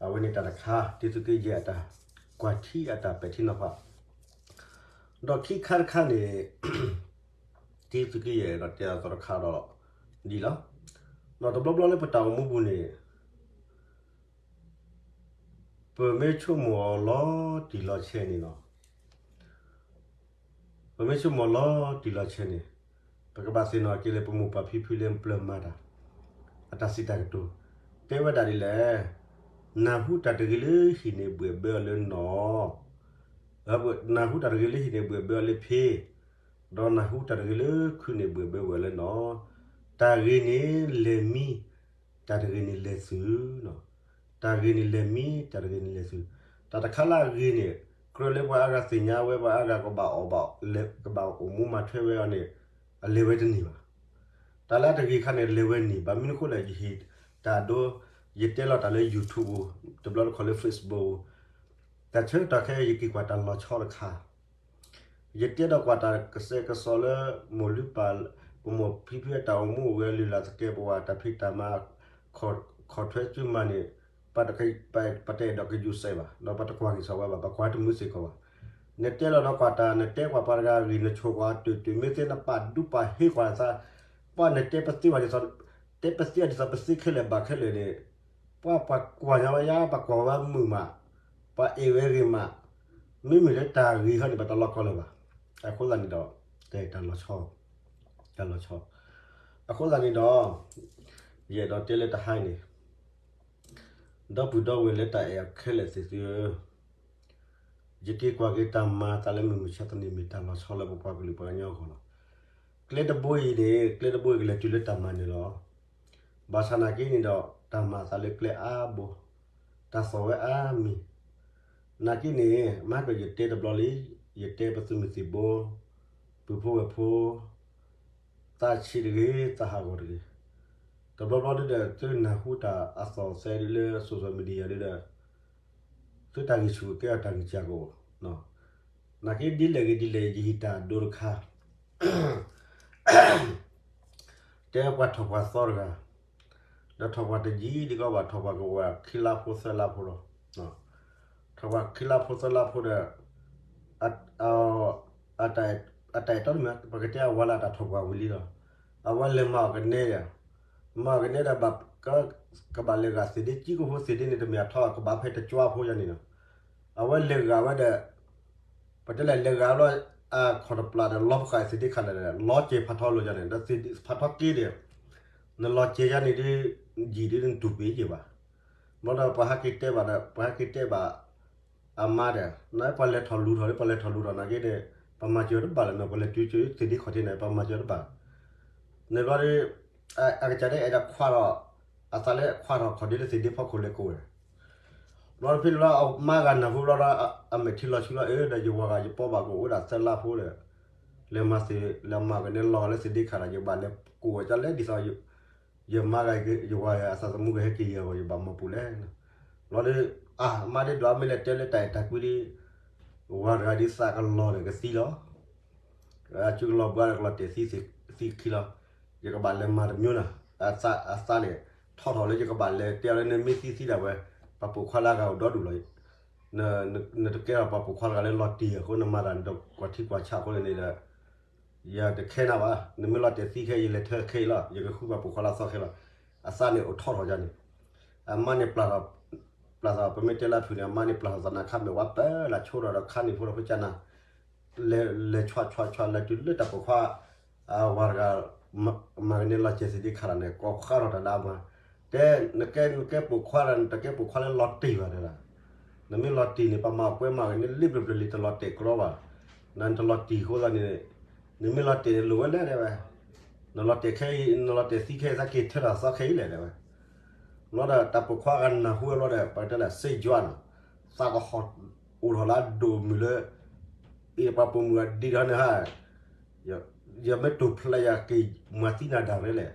အဝဲန့ၣ်တၢ်တခါ တံသုးက့ယဲၢ်အတၢ် ကွၢ်ထံအတၢ်ပဲာ်ထံနီၤဖး, ဒီးခံခါတခါန့ၣ် တံသုးက့ယဲၢ်ဒီးတဲအသီတခါဒီး ဒ်လီၤ. ဒီးတဘျီဘျီလၢပတၢ်အိၣ်မူပူၤန့ၣ် ပမ့ၢ်ဆိကမိၣ်အီၤလီၤတံၢ်လီၤဆဲးန့ၣ်လီၤ. ပမ့ၢ်ဆိကမိၣ်လီၤတံၢ်လီၤဆဲးန့ၣ် ပကဘၣ်သ့ၣ်နီၣ်က့ၤလၢပမိၢ်ပၢ်ဖံဖုလၢပျၢၤမၤတၢ် အတၢ်စံးတၢ်ကတိၤ တဲဝဲဒၣ်ဒ်လဲၣ်, နၢ်ဟူတၢ်တဂ့ၤလၢဟံၣ်န့ၣ်ဘှဲၣ်ဘၢအီၤလၢနီၢ်, နၢ်ဟူတၢ်တဂ့ၤလၢဟံၣ်န့ၣ်ဘှဲၣ်ဘၢအီၤလၢဖ့, ဒီးနၢ်ဟူတၢ်တဂ့ၤလၢခုန့ၣ်ဘှဲၣ်ဘၢဝဲလၢနီၢ်, တၢ်ဂ့ၤန့ၣ်လဲၤမံ တၢ်တဂ့ၤန့ၣ်လဲၤသုး, တၢ်ဂ့ၤန့ၣ်လဲၤမံ တၢ်တဂ့ၤန့ၣ်လဲၤသုး, တၢ်တခါလၢအဂ့ၤန့ၣ် ကြၢးလၢပှၤအါဂၤသ့ၣ်ညါဝဲ ပှၤအါဂၤကဘၣ်အီၣ်ဘၣ် ကဘၣ်အိၣ်မူမၤထွဲဝဲအီၤန့ၣ် အလဲၤဝဲတန့ၢ်ဘၣ်. တၢ်လၢအတဂ့ၤခါန့ၣ် လဲၤဝဲန့ၢ်ဘၣ် မနုၤအဃိလဲၣ် ယဟ့ၣ်တၢ်ဒိ ယတဲလီၤတၢ်လၢ YouTube ပူၤ တဘျီတခီၣ်လၢ Facebook ပူၤ တၢ်ဆၢကတီၢ်ခဲအံၤ ယက့ၤကွၢ်တၢ်လီၤဆီတခါ ယတဲဒီးကွၢ်တၢ်ကစဲးကစီးလၢ မိၢ်လုၢ်ပၢ် ပမိၢ်ဖံဖုအတၢ်အိၣ်မူအိၣ်ဂဲၤလုၢ်လၢ်သကဲးပဝး တၢ်ဖံးတၢ်မၤ ခီၣ်ထွဲစုမၤန့ၣ် ပတအဲၣ်ဒိးကယူၤစဲးဘၣ် ဒီးပတကွၢ်က့ၤစီၤဝဲဘၣ် ပကွၢ်တမုာ်စ့ၢ်ကီးဘၣ်. နတဲလီၤဒီးကွၢ်တၢ် နတဲကွၢ်ပှၤတဂၤအဂ့ၢ် နဆိၣ်ကွၢ်တုၤတုၤ မ့ၢ်သ့နပာ်ဒူပာ်ဟ့ကွၢ်သး, ပှၤနတဲပသ့ဘၣ်ဒ်သိး, တဲပသ့ဒ်သိးပသ့ခဲလၢာ်ဘၣ်ခဲလၢာ်န့ၣ်, ပှၤပှၤကွၢ်ညါဝဲယါ ပှၤကွၢ်ဝဲမုာ်မး, ပှၤအဲၣ်ဝဲဂ့ၤမး, မ့မ့ၢ်လၢတၢ်ဂ့ၤဟီန့ၣ် ပတလီကီလၢၤဘၣ်. အဃိသတးန့ၣ်ဒီး, တၢ်လီၤဆီ, တၢ်လီၤဆီ, အဃိသတးန့ၣ်ဒီး, ယအဲၣ်ဒိးတဲလၢတဟါအံၤန့ၣ် ဒီပုၢ်ဒီဝဲၢ်လၢတၢ်အဲၣ်အီၤခဲလၢာ်သ့ၣ်သုဧၢ, ယက့ၤကွၢ်က့ၤတၢ်မၤအသးလၢမုၢ်မဆါတနံၤမ့ၢ်တၢ်လီၤဆီလၢပပှၤကလုာ်ပှၤကညီအဂီၢ်လီၤ. ကျဲတဘိအံၤန့ၣ် ကျဲတဘိအံၤကလဲၤတုၤလၢတၢ်မၤနၢၤလီၤ. ဘၣ်ဆၣ်နာ်က့န့ၣ်ဒီး တၢ်မၤအသးလၢကျဲအါဘိ, တၢ်သီၣ်ဝဲအါမံၤ, နာ်က့န့ၣ် မၤကယတဲတဘျီလံ, ယတဲပသုးမုၢ်သံၣ်ဘိ, ပုၢ်ဖိဝဲၢ်ဖိ သးဆံးတဂ့ၤ သးဟးဂီၤတဂ့ၤ, တဘျီဘျီဒ်ဒီး သုနၢ်ဟူတၢ်အသီၣ်သဲဒ်လၢ social media ဒ်ဒီး သုတၢ်ဂံၢ်ဆူၣ်ကဲအီၤတၢ်ဂံၢ်စၢ်ကအိၣ်, နာ်က့ဒ်လဲၣ်ဂ့ၤဒ်လဲၣ် ယဟံၣ်တၢ်ဒိတခါ တဲပှၤထီၣ်ပှၤသီတဂၤ, ဒီးထီၣ်ပှၤတယံၤဒ်ကီးဘၣ် ထီၣ်ပှၤကဝဲၤခံလါဖိသၢလါဖိလီၤ. ထီၣ်ပှၤခံလါဖိသၢလါဖိဒီး အတၢ်အဲၣ်တီမ့ၢ် ပကတဲအဝၤလၢအတၢ်ထီၣ်ပှၤဝံၤလံလီၤ. အဝဲလဲၤမၤအီၣ်ကနဲဒီး, မၤအီၣ်ကနဲဒီး ကဘၣ်လဲၤဂာ်သ့ၣ်ဒ့ ကံကဖိသ့ၣ်ဒ့န့ၣ် တမ့ၢ်အထီ ကဘၣ်ဖဲတကၠွါဖိယါန့ၣ်လီၤ. အဝဲလဲၤဂာ်ဝဲဒီး ပတဲလဲၣ် လဲၤဂာ်ဘျီ အခီၣ်တပျၢ်ဒီး လီၤပဃာ်သ့ၣ်ဒ့ခါလဲၣ် လီၤစဲၤဖးထီလိာ်ယါန့ၣ် ဒီးဖးထီက့ဒီး နလီၤစဲၤယါန့ၣ်ဒ် ယံာ်ဒ်နတူၢ်ပ့ၤယံာ်ဘၣ်. ဘျီဒီးပှၤဟဲက့ၤတဲဘၣ်ဒီး ပှၤဟဲက့ၤတဲဘၣ် အမါဒီး နပှၤလဲၤထီၣ်လူၤထီၣ်လၢ ပှၤလဲၤထီၣ်လူၤထီၣ်နာ်က့န့ၣ် ပမၤစၢၤတဘၣ်လၢၤနီၤ ပလဲၤတုၤစၢၤသ့ၣ်ဒ့ခီၣ်ထံးန့ၣ် ပမၤစၢၤတဘၣ်. န့ၣ်ဘျီဒီး အကစၢ်ဒၣ်အဲၣ်ဒိးခွါထီၣ် အသးလၢခွါထီၣ်ခီၣ်ဒ့လၢသ့ၣ်ဒ့ဖီခိၣ်လဲၤကိးဝဲ ဘျီတဖဲန့ၣ်လီၤ အမါဂၤနၢ်ဟူဘျီဒီး အမဲာ်ထံလီၤဆူလီၤ အၢ ဒီးယဝၤဂၤယပီဘၣ်ကအိၣ်ဒၣ်သၢလါဖိဒီး လဲၤမၤသ့ၣ် လဲၤမၤကန့ၣ်လီၤဂာ်လၢသ့ၣ်ဒ့ခါဒီး ယဘၣ်လဲၤကိးဝဲဒ်လဲၣ်ဒ်သိး ယမါဂၤ ယဝၤဂၤအသးသမူကဟဲက့ၤယၤဂီၢ် ယဘၣ်မၤပူၤလဲၣ်. ဘျီဒီး အမါဒ်ဒွးမ့ၢ်လဲၤတဲလၢတၢ်အဲၣ်တၢ်ကွံဒီး ဝၤတဂၤဒ်သးကလီၤဒီးကသံလီၤ စုကလီၤဘှါဒီးကလီၤတဲာ်သံခံလီၤ. ယကဘၣ်လဲၤမၤတမံၤနီၤ အသးန့ၣ် ထီၣ်ထီၣ်လၢယကဘၣ်လဲၤတဲအီၤလၢနမ့ၢ်သံသံဒၣ်ဝဲ ပှၤပိာ်ခွါလၢအဂၤအိၣ်ဒီဒူၣ်လီၤ. နတကဲထီၣ်ပှၤပိာ်ခွါတဂၤလၢလီၤတံၢ်အဃိ နမၤတၢ်နတကွၢ်ထံကွၢ်ဆးအဃိန့ၣ်ဒီး ယတခဲနၤဘၣ် နမ့ၢ်လီၤတဲာ်သံခဲအံၤ ယလဲၤထၢခဲအံၤလီၤ ယကဃုပှၤပိာ်ခွါလၢအသီခဲလီၤ. အသးန့ၣ်အိၣ်ထီၣ်ထီၣ်ယါန့ၣ် အမါန့ၣ်ပျၢ်ထီၣ် ပျၢ်ထီၣ် ပမ့ၢ်တဲလၢအဖုၣ်န့ၣ် အမါန့ၣ်ပျၢ်ထီၣ်သနာ်ခါမ့ၢ်ဝဲပၢလၢဆိဒီးဒီးခါန့ၣ်ဖိဒီးဖိကၢ်နၤ လဲၤ လဲၤဆွးဆွးဆွးလဲၤတုၤလၢတၢ်ပိာ်ခွါ အဝၤတဂၤ မၤကန့ၣ်လီၤစဲၤသ့ၣ်ဒ့ခါလီၤန့ၣ် ကိးဃါထီၣ်တၢ်လၢအမါ တဲ နကဲ နကဲပိာ်ခွါဒီး နတကဲပိာ်ခွါလၢလီၤတံၢ်ဘၣ်တဲဒၣ် နမ့ၢ်လီၤတံၢ်န့ၣ် ပှၤမၤကွဲမၤကန့ၣ်လံဘျီဘျီလံ တလီၤတဲာ်ကြီဘၣ် နတလီၤတံၢ်အဃိသတးန့ၣ် နမ့ၢ်လီၤတဲာ်န့ၣ်လိၣ်ဝဲလဲၣ်တဲဝဲ နလီၤတဲာ်ခဲအံၤ နလီၤတဲာ်သံခဲအံၤ သးက့ၤထၢထီၣ်သီခဲအံၤလဲၣ်တဲဝဲ ဘျီဒီးတၢ်ပိာ်ခွါဂၤနၢ်ဟူဝဲဘျီဒီး ပကတဲလၢစ့ယွၤနီၤ သးကဟီၣ်အိၣ်ထီၣ်လၢအဒိၣ်မုၢ်လၢ အံၤပှၤပိာ်မုၣ်အဒံးဒီးန့ၣ်ဟါ ယမ့ၢ်တိၢ်ဖျဲးယၤက့ၤမၤသံနၤဒၣ်ရဲလဲၣ်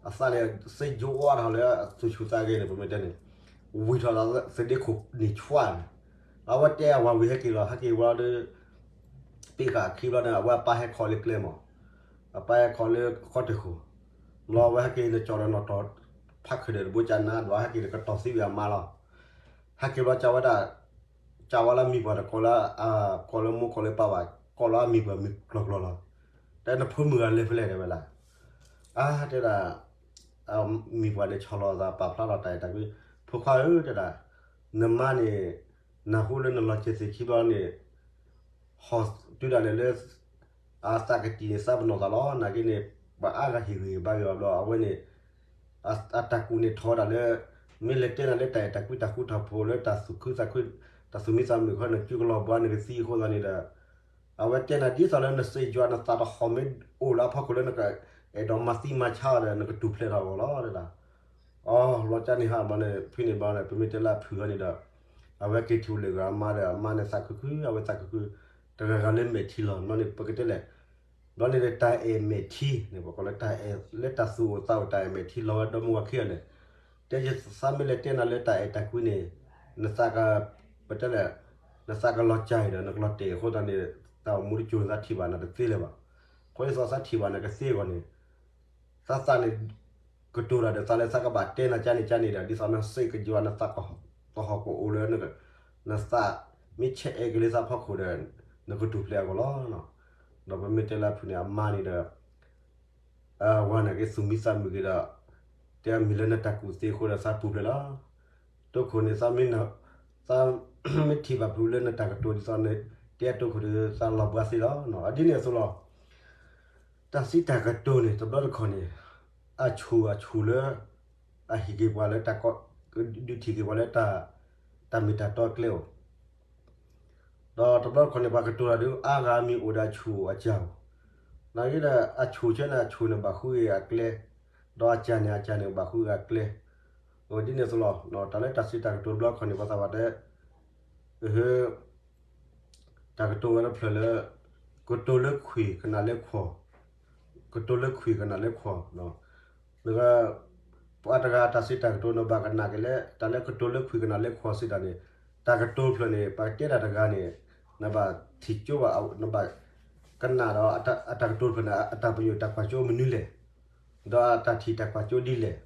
အသးန့ၣ် စ့ယွၤထီၣ်လၢအသူၣ်ဆူၣ်သးဂဲၤန့ၣ် ပမ့ၢ်တဲန့ၣ် ဝံၤထီၣ်လီၤသဒ့ခိၣ်န့ၣ်ဆွါန့ၣ် အဝဲတဲအဝၤဝံၤဟဲက့ၤလီၤ ဟဲက့ၤဝဲဒီး ပ့ၢ်ဃာ်ခံဘျီန့ၣ် အဝဲအပၢ်ဟဲခီလၢကျဲမး အပၢ်ဟဲခီလၢဃီတ့ၢ်ခိၣ် ဘျီအဝဲဟဲက့ၤန့ၣ် ကၠီၣ်ဒီးနီၣ်တီၢ် ဖးခုးဒီးတဘိကၢ်နါဒွးဟဲက့ၤန့ၣ် ကတီၤသံဝံၤအမါလီၤ. ဟဲက့ၤဘျီကၢ်ဝဲဒၣ် ကၢ်ဝဲလၢမံၤပှၢ်ဒီး ကိးလၢ ကိးလၢမိၢ်ကိးလၢပၢ်ဘၣ် ကိးလၢအမံၤပှၢ်မံၤကျီၢ်ကျီၢ်လီၤ. တဲနဖိမုၣ်ဂၤလဲၤဖဲလဲၣ်တဲဝဲလၢ အါတဲဒၣ် မံၤပှၢ်န့ၣ်ဆီၣ်လီၤသးပာ်ဖျါလီၤတၢ်အဲၣ်တၢ်ကွံ ဖိခွါဧၢတဲဒၣ် နမါန့ၣ် နၢ်ဟူလၢနလီၤစဲၤသ့ၣ်ခံဘျီန့ၣ် ဟီၣ်တုၤဒၣ်လဲာ်လၢ အသးကတံၢ်န့ၣ် သးပနီၣ်သးလီၤ နာ်က့န့ၣ် ပှၤအါဂၤဟ့ၣ်ဂံၢ်ဘါဂ့ၤဘၣ်ဘျီ အဝဲန့ၣ် အတၢ်ကူၣ်န့ၣ်ထီၣ်ဝဲဒၣ်လၢ မ့ၢ်လဲၤတဲနၤလၢတၢ်အဲၣ်တၢ်ကွံတၢ်ဃူတၢ်ဖိးလၢတၢ်သူၣ်ခုသးခု တၢ်သူၣ်မံသးမုာ်ခီ နစုကလီၤဘှါနကသံအဃိသတးန့ၣ်ဒီး အဝဲတဲနၤဒ်သိးလၢနစ့ယွၤနသးတဟီၣ်မ့ၢ်အိၣ်လၢအဖီခိၣ်လၢနက အဲၣ်ဒိးမၤသံမၤဆါအီၤဒီး နကတူၢ်ဖျဲးထီၣ်အဂီၢ်လီၤတဲဒၣ် အီ လီၤကၢ်န့ၣ်ဟါဘျီန့ၣ် ဖဲန့ၣ်ဘျီန့ၣ် ပမ့ၢ်တဲလၢအဖုၣ်ဟီန့ၣ်ဒီး အဝဲက့ၤထူၣ်လၢဂၤအမါဒီး အမါန့ၣ်သးခုခု အဝဲသးခုခု တဂၤဂၤလၢမဲာ်ထံလီၤ ဘျီန့ၣ် ပကတဲလဲၣ် ဘျီန့ၣ်ဒီးတၢ်အဲၣ်မဲာ်ထံန့ၣ် ပကိးလၢတၢ်အဲၣ်လၢတၢ်သူၣ်အိၣ်သးအိၣ်တၢ်အဲၣ်မဲာ်ထံလီၤဝဲဒီမါဝၤခံဂၤန့ၣ် တဲယသးမ့ၢ်လဲၤတဲနၤလၢတၢ်အဲၣ်တၢ်ကွံန့ၣ် နသးက ပတဲလဲၣ် နသးကလီၤကၢ်အံၤဒီး နကလီၤတဲာ်အဃိသတးန့ၣ် တၢ်အိၣ်မူတစိၤနသးထံၣ်ဘၣ်နၤတသ့လၢၤဘၣ်. အဃိဒ်သိးသးထံၣ်ဘၣ်နၤကသ့အဂီၢ်န့ၣ် သးသးန့ၣ် ကတိၤတၢ်ဒီးသးလၢသးကဘၣ်တဲနၤကၢ်န့ၣ်ကၢ်န့ၣ်ဒီး ဒ်သိးနစ့ကယွၤနသးကဟီၣ်ကအိၣ်လၢ နသးမ့ၢ်ဆဲးအဲၣ်က့ၤလၢသးဖီခိၣ်ဒီး နကထူၣ်ဖျဲးအဂီၢ်လီၤ. ဒီးပမ့ၢ်တဲလၢအဖုၣ်န့ၣ် အမါန့ၣ်ဒီး အဝၤန့ၣ်က့ၤသူၣ်မံသးမုာ်က့ၤဒီး တဲအမံၤလၢနတၢ်ကူၣ်သ့အဃိဒီး သးပူၤဖျဲးလီၤ. တိခိၣ်န့ၣ် သးမ့ၢ်ထံၣ်ဘၣ်ပူၤလၢနတၢ်ကတိၤဒ်သိးန့ၣ် တဲတိခိၣ်ဒီး သးလီၤဘှါသ့လီၤ. ဒ်န့ၣ်အသိးလီၤ. တၢ်စံးတၢ်ကတိၤန့ၣ် တဘျီတခီၣ်န့ၣ် အဆူၣ်အဆူၣ်လၢ အဟ့ၣ်က့ၤပှၤလၢတၢ်ကီ ဒုးထံၣ်က့ၤပှၤလၢ တၢ်မ့ၢ်တၢ်တီအကျဲအိၣ် ဒီးတဘျီတခီၣ်န့ၣ် ပှၤကတိၤတၢ်ဒီး အါဂၤမ့ၢ်အိၣ်ဒီးအဆူၣ်အိၣ်အစၢ်အိၣ်, နာ်က့ဒီး အဆူၣ်ဆၢန့ၣ် အဆူၣ်န့ၣ်ဘၣ်ဃုဂ့ၤအကျဲ, ဒီးအစၢ်န့ၣ် အစၢ်န့ၣ်ဘၣ်ဃုဂ့ၤအကျဲ, ဒ်န့ၣ်အသိးလီၤ. တၢ်လၢတၢ်စံးတၢ်ကတိၤတဘျီတခီၣ်န့ၣ် ပှၤသးပှၢ်တဲ တၢ်ကတိၤဝဲတဖျၢၣ်လၢ ကတိၤလၢခွံၣ်ကနၣ်လၢခွီၣ်, ကတိၤလၢခွံၣ်ကနၣ်လၢခွီၣ်, နက ပှၤတဂၤတၢ်စံးတၢ်ကတိၤ နဘၣ်ကနၣ်က့ၤလၢ တၢ်လၢကတိၤလၢခွံၣ်ကနၣ်လၢခွီၣ်စံးတၢ်န့ၣ်, တၢ်ကတိၤတဖျၢၣ်န့ၣ် ပှၤကတဲတၢ်တဂၤန့ၣ် နဘၣ်ထံၣ်ကၠိဘၣ် နဘၣ်ကနၣ်ဒီး အတၢ်ကတိၤတဖျၢၣ်န့ၣ် အတၢ်ပညိၣ်တၢ်ကွၢ်ကၠိမနုၤလဲၣ်, ဒီးအတၢ်ထံၣ်တၢ်ကွၢ်ကၠိဒ်လဲၣ်.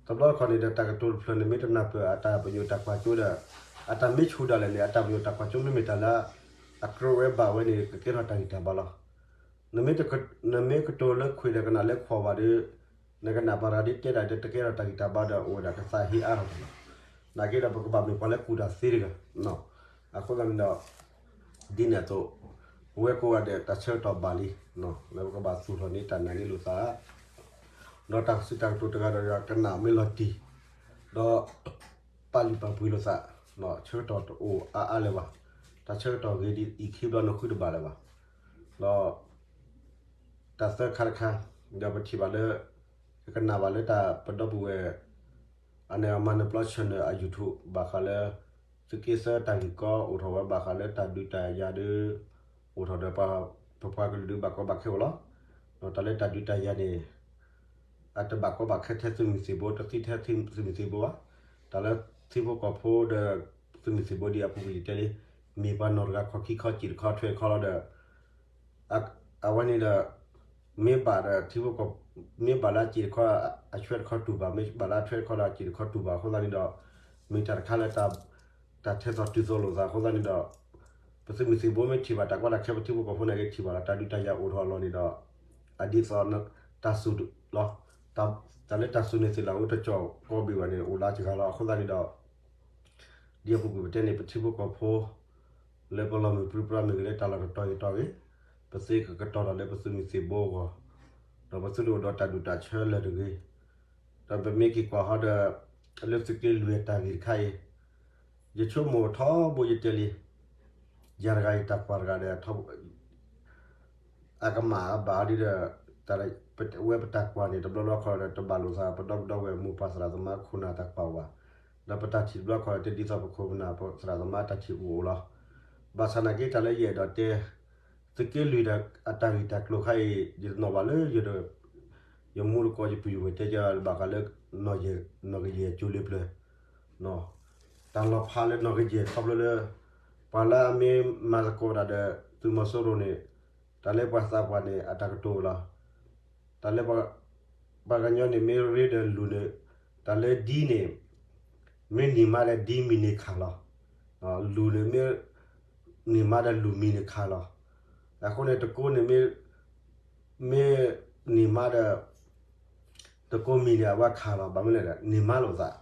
တဘျီတခီၣ်န့ၣ်ဒီး တၢ်ကတိၤတဖျၢၣ်န့ၣ် မ့ၢ်တနၢ်ပၢၢ်အတၢ်ပညိၣ်တၢ်ကွၢ်ကၠိဒီး အတၢ်မ့ၢ်ဆူၣ်ဒၣ်လဲာ်န့ၣ် အတၢ်ပညိၣ်တၢ်ကွၢ်ကၠိမ့မ့ၢ်တၢ်လၢ အကြၢးဝဲဘၣ်ဝဲန့ၣ် ကကဲထီၣ်တၢ်ဂံၢ်တၢ်ဘါလီၤ. နမ့ၢ်ကတိၤလၢခွံၣ်ဒီးကနၣ်လၢခွီၣ်ဘၣ်ဒီး နကနၣ်ပှၤတဂၤဒ်တဲတၢ်ဒီး တကဲထီၣ်တၢ်ဂံၢ်တၢ်ဘါဒီး အိၣ်ဝဲဒၣ်ကသးဟ့အါထီၣ်တၢ်လီၤ. နာ်က့ဒီး ပကဘၣ်မ့ၢ်ပှၤလၢကူၣ်တၢ်သ့တဂၤ, အဃိသတးန့ၣ်ဒီး ဒ်န့ၣ်အသိး ပဝဲကိးဂၤဒဲး တၢ်ဆၢကတီၢ်ဘၣ်လံ လၢပကဘၣ်သူၣ်ထီၣ်န့ၢ်တၢ်နာ်န့ၢ်လိာ်သး ဒီးတၢ်စံးတၢ်ကတိၤတဂၤဒီး ကနၣ်မ့ၢ်လီၤတံၢ်, ဒီးပာ်လုၢ်ပာ်ပှ့ၤလိာ်သး, ဆၢကတီၢ်တအိၣ်အါအါလၢၤဘၣ်. တၢ်ဆၢကတီၢ်ဂ့ၤဒ်အံၤခံဘျီ နဃုတဘၣ်လၢၤဘၣ်. ဒီး တၢ်သၢခါတခါ ဒီးပထံၣ်ဘၣ်လၢ ကနၣ်ဘၣ်လၢတၢ်ပဒီပုၢ်ဝဲၢ် အန့ၣ်အမၤနၢၤပျီ channel အ YouTube ဘၣ်ဃးလၢ သုးက့သၢတၢ်ဂ့ၢ်ကီအိၣ်ထီၣ်ဝဲ ဘၣ်ဃးလၢတၢ်ဒုးတၢ်ယၤဒီး အိၣ်ထီၣ်ဒီး ပပှၤကလုာ်ဒုးဘၣ်ကီဘၣ်ခဲအိၣ်လီၤ. တၢ်လၢတၢ်ဒုးတၢ်ယၤန့ၣ် အတဘၣ်ကီဘၣ်ခဲထဲသုးမုၢ်သံၣ်ဘိ တသံထဲသုးမုၢ်သံၣ်ဘိဘၣ်. တၢ်လၢထံဖိကီၢ်ဖိဒီး သုးမုၢ်သံၣ်ဘိဒ်အပူၤကွံာ်ယတဲလံ, မ့ၢ်ပှၤနီၢ်တဂၤခီၣ်ခံခီၣ် စံၣ်တခီထွဲတခီလီၤဒီး အဝဲန့ၣ်ဒီး မ့ၢ်ဘၣ်ဒီးထံဖိကီၢ် မ့ၢ်ဘၣ်လၢအစံၣ်တခီ အထွဲတခီတူၢ်ဘၣ်, မ့ၢ်ဘၣ်လၢအထွဲတခီဒီးအစံၣ်တခီတူၢ်ဘၣ်အဃိသတးန့ၣ်ဒီး မ့ၢ်တၢ်တခါလၢ တၢ်ထဲသိးတုၤသိးလိာ်သးအဃိသတးန့ၣ်ဒီး ပသုးမုၢ်သံၣ်ဘိမ့ၢ်ထံၣ်ဘၣ်တၢ်ကီတၢ်ခဲ ပထံဖိကီၢ်ဖိန့ၣ်က့ထံၣ်ဘၣ်လီၤ. တၢ်ဒုးတၢ်ယၤအိၣ်ထီၣ်အလီၢ်န့ၣ်ဒီး အဒ်သိး တၢ်စူၢ်လီၤ. တၢ်လၢတၢ်စူၢ်န့ၣ်သ့ၣ်လီၤ အိၣ်တကၠီၣ်ကီဘ့ၣ်ဘၣ်န့ၣ် အိၣ်လၢတဂၤလီၤ. အဃိသတးန့ၣ်ဒီး ဒ်အပူၤကွံာ်ပတဲန့ၣ် ပထံဖိကီၢ်ဖိ လၢပလီၢ်မုၢ်ပြံပြါမ့ၢ်ဂ့ၤ လၢတၢ်လီၢ်တတီၤဂ့ၤတီၤဂ့ၤ, ပသ့ကကတီၤထီၣ်လၢပသုးမုၢ်သံၣ်ဘိအဂီၢ်, ဒီးပသုတအိၣ်ဒီးတၢ်ဒူၣ်တၢ်ဆၢလၢၤတဂ့ၤ. ဒီးပမ့ၢ်က့ၤကွၢ်ဟီဒီး လၢသုးက့လွံၢ်အတၢ်ဂ့ၢ်တခါအံၤ, ယဆိကမိၣ်ထီဘိယတဲလံ, ယၤတဂၤအံၤတၢ်ကွၢ်တဂၤဒီး အကမၣ်အဘၣ်အီၤဒ်ဒီး တၢ်ဝဲပတၢ်ကွၢ်န့ၣ် တဘျီဘျီခီဒီး တဘၣ်လိာ်သး ပဒီပုၢ်ဒီဝဲၢ်မိၢ်ပၢ်သရၣ်သမါခိၣ်နၢ်တၢ်ကွၢ်ဘၣ်, ဒီးပတၢ်ထံၣ်တဘျီခီဒီး တဒ်သိးပခိၣ်ပနၢ်သရၣ်သမါတၢ်ထံၣ်အိၣ်အိၣ်လီၤ. ဘၣ်ဆၣ်နာ်က့တၢ်လၢယအဲၣ်ဒိးတဲ သုးက့လွံၢ်ဒီးအတၢ်ဂ့ၢ်တၢ်ကျိၤခါအံၤ ယတနီၣ်ဘၣ်လၢ ယမူတကိးယပုၢ်ယဝဲၢ်တဲကဘၣ်ဃးလၢ နီၢ်ကယဲၢ်ကၠိလ့ပျၢၤ တၢ်လီၤဖးလၢနီၢ်ကယဲၢ်ခီဖျိလၢ ပှၤလၢအမ့ၢ်မၤသကိးတၢ်ဒီး သုးမီၤစိရိၤန့ၣ် တၢ်လၢပှၤသးပှၢ်န့ၣ် အတၢ်ကတိၤလီၤ. တၢ်လၢ ပှၤကညီန့ၣ်မ့ၢ်ရ့ဒီးလူၤန့ၣ် တၢ်လၢဒ်န့ၣ် မ့ၢ်နံၤမါဒီးဒ်မံၤန့ၣ်ခးလီၤ. လူၤန့ၣ်မ့ၢ် နံၤမါဒီးလူၤမံၤန့ၣ်ခးလီၤ. အဃိန့ၣ် တကိးန့ၣ် မ့ၢ်နံၤမါဒီး တကိးမံၤန့ၣ် အဝဲခးလီၤ ဘၣ်မနုၤလဲၣ်ဒီး နံၤမါလိာ်သး.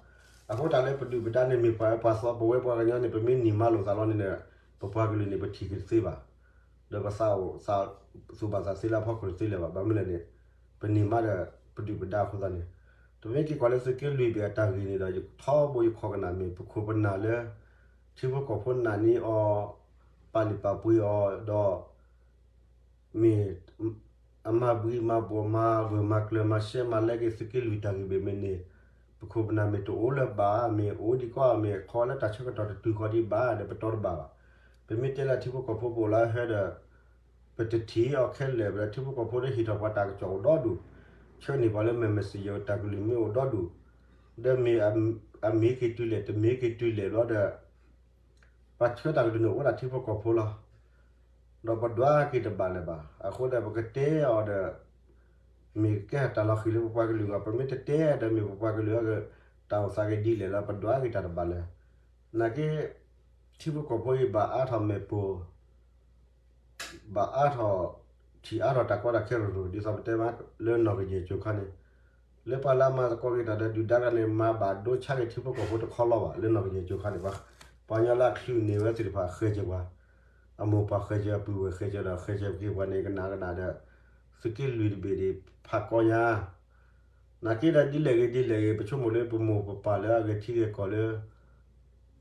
အဃိတၢ်လၢပဒုၣ်ပဒါန့ၣ်မ့ၢ်ပှၤပှၤသီ ပဝဲပှၤကညီန့ၣ် ပမ့ၢ်နံၤမါလိာ်သးလီၤန့ၣ်ဒီး ပပှၤကလုာ်န့ၣ် ပထံၣ်က့ၤတသ့ဘၣ်. ဒီးပသးအိၣ်သးသူၣ်ဘၣ်သးသ့လၢအဖီခိၣ်တသ့လၢၤဘၣ်. ဘၣ်မနုၤလဲၣ်န့ၣ် ပနံၤမါဒီးပဒုၣ်ပဒါအဃိသတးန့ၣ် တမ့ၢ်က့ၤကွၢ်လၢသုးက့လွံၢ်ဘ့ၣ်အတၢ်ဂ့ၢ်န့ၣ်ဒီး ထီဘိယခိးကနၣ်မ့ၢ် ပခိၣ်ပနၢ်လၢ ထံဖိကီၢ်ဖိနာ်န့ၢ်အီၤ ပာ်လုၢ်ပာ်ပှ့ၤအီၤဒီး မ့ၢ် အမၤဘှံးမၤဘှီးမၤဂၢၢ်မၤကျၢၤမၤရှဲမၤလဲက့ၤသုးက့လွံၢ်တၢ်ဂ့ၢ်ဘ့ၣ်မ့ၢ်န့ၣ် ပခိၣ်ပနၢ်မ့ၢ်တအိၣ်လၢၤဘၣ် မ့ၢ်အိၣ်ဒံးကီမ့ၢ်ခီလၢတၢ်ဆၢကတီၢ်တတုၤဃီဒံးဘၣ်ဒီး ပတီတဘၣ်ဘၣ်. ပမ့ၢ်တဲလၢထံဖိကီၢ်ဖိပအိၣ်လၢဟဲဒီး ပတထံၣ်အီၤခဲလၢာ် ပထံဖိကီၢ်ဖိဒီးဟ့ၣ်ထီၣ်ပှၤတၢ်ကစီၣ်အိၣ်ဒီဒူၣ်, ဆှၢန့ၢ်ပှၤလၢ messenger တၢ်ကလုၢ်မ့ၢ်အိၣ်ဒီဒူၣ်, ဒီးမ့ၢ်အမ့ၢ်က့ၤတုၤလဲၣ် တမ့ၢ်က့ၤတုၤလဲၣ်ဘျီဒီး ပှၤဆှၢတၢ်ကလုၢ်န့ၣ်အိၣ်ဒၣ်ထံဖိကီၢ်ဖိလီၤ. ဒီးပဒွးက့ၤတဘၣ်လၢၤဘၣ်. အဃိဒီးပကတဲအီၤဒီး မ့ၢ်ကဲတၢ်လီၤဃံၤလၢပပှၤကလုာ်အဂီၢ်, ပမ့ၢ်တတဲဒီးမ့ၢ်ပပှၤကလုာ်အဂီၢ် တၢ်အိၣ်သးက့ၤဒ်လဲၣ်လၢပဒွးက့ၤတၢ်တဘၣ်လၢၤ. နာ်က့ ထံဖိကီၢ်ဖိအံၤဘၣ်အါထီၣ်မ့ၢ်ပိၢ် ဘၣ်အါထီၣ်, ထံၣ်အါထီၣ်တၢ်ကီတၢ်ခဲရူၤရူၤ ဒ်သိးပတဲမးလၢနီၢ်ကယဲၢ်ကၠိခါန့ၣ်, လၢပှၤလၢအမၤသကိးက့ၤတၢ်ဒီးဒုၣ်ဒါတဂၤန့ၣ် မၤဘၣ်ဒိဆါက့ၤထံဖိကီၢ်ဖိတခီလီၤဘၣ်လၢနီၢ်ကယဲၢ်ကၠိခါန့ၣ်, ပှၤကညီလၢအချုးန့ၢ်ဝဲသ့ၣ်တဖၣ်ဃဲၤကၢၤပှၤ, အမိၢ်ပှၢ်ဃဲၤကၢၤ အပုၢ်ဝဲၢ်ဃဲၤကၢၤဒီး ဃဲၤကၢၤက့ၤပှၤန့ၣ် ကနၣ်ကနၣ်ဒီး သုးက့လွံၢ်တဘ့ၣ်ဒံးဖးကီညါ နာ်က့ဒီးဒ်လဲၣ်ဂ့ၤဒ်လဲၣ်ဂ့ၤ ပဆိကမိၣ်လၢပမိၢ်ပပၢ်လၢအဂဲၤထံဂဲၤကီၢ်လၢ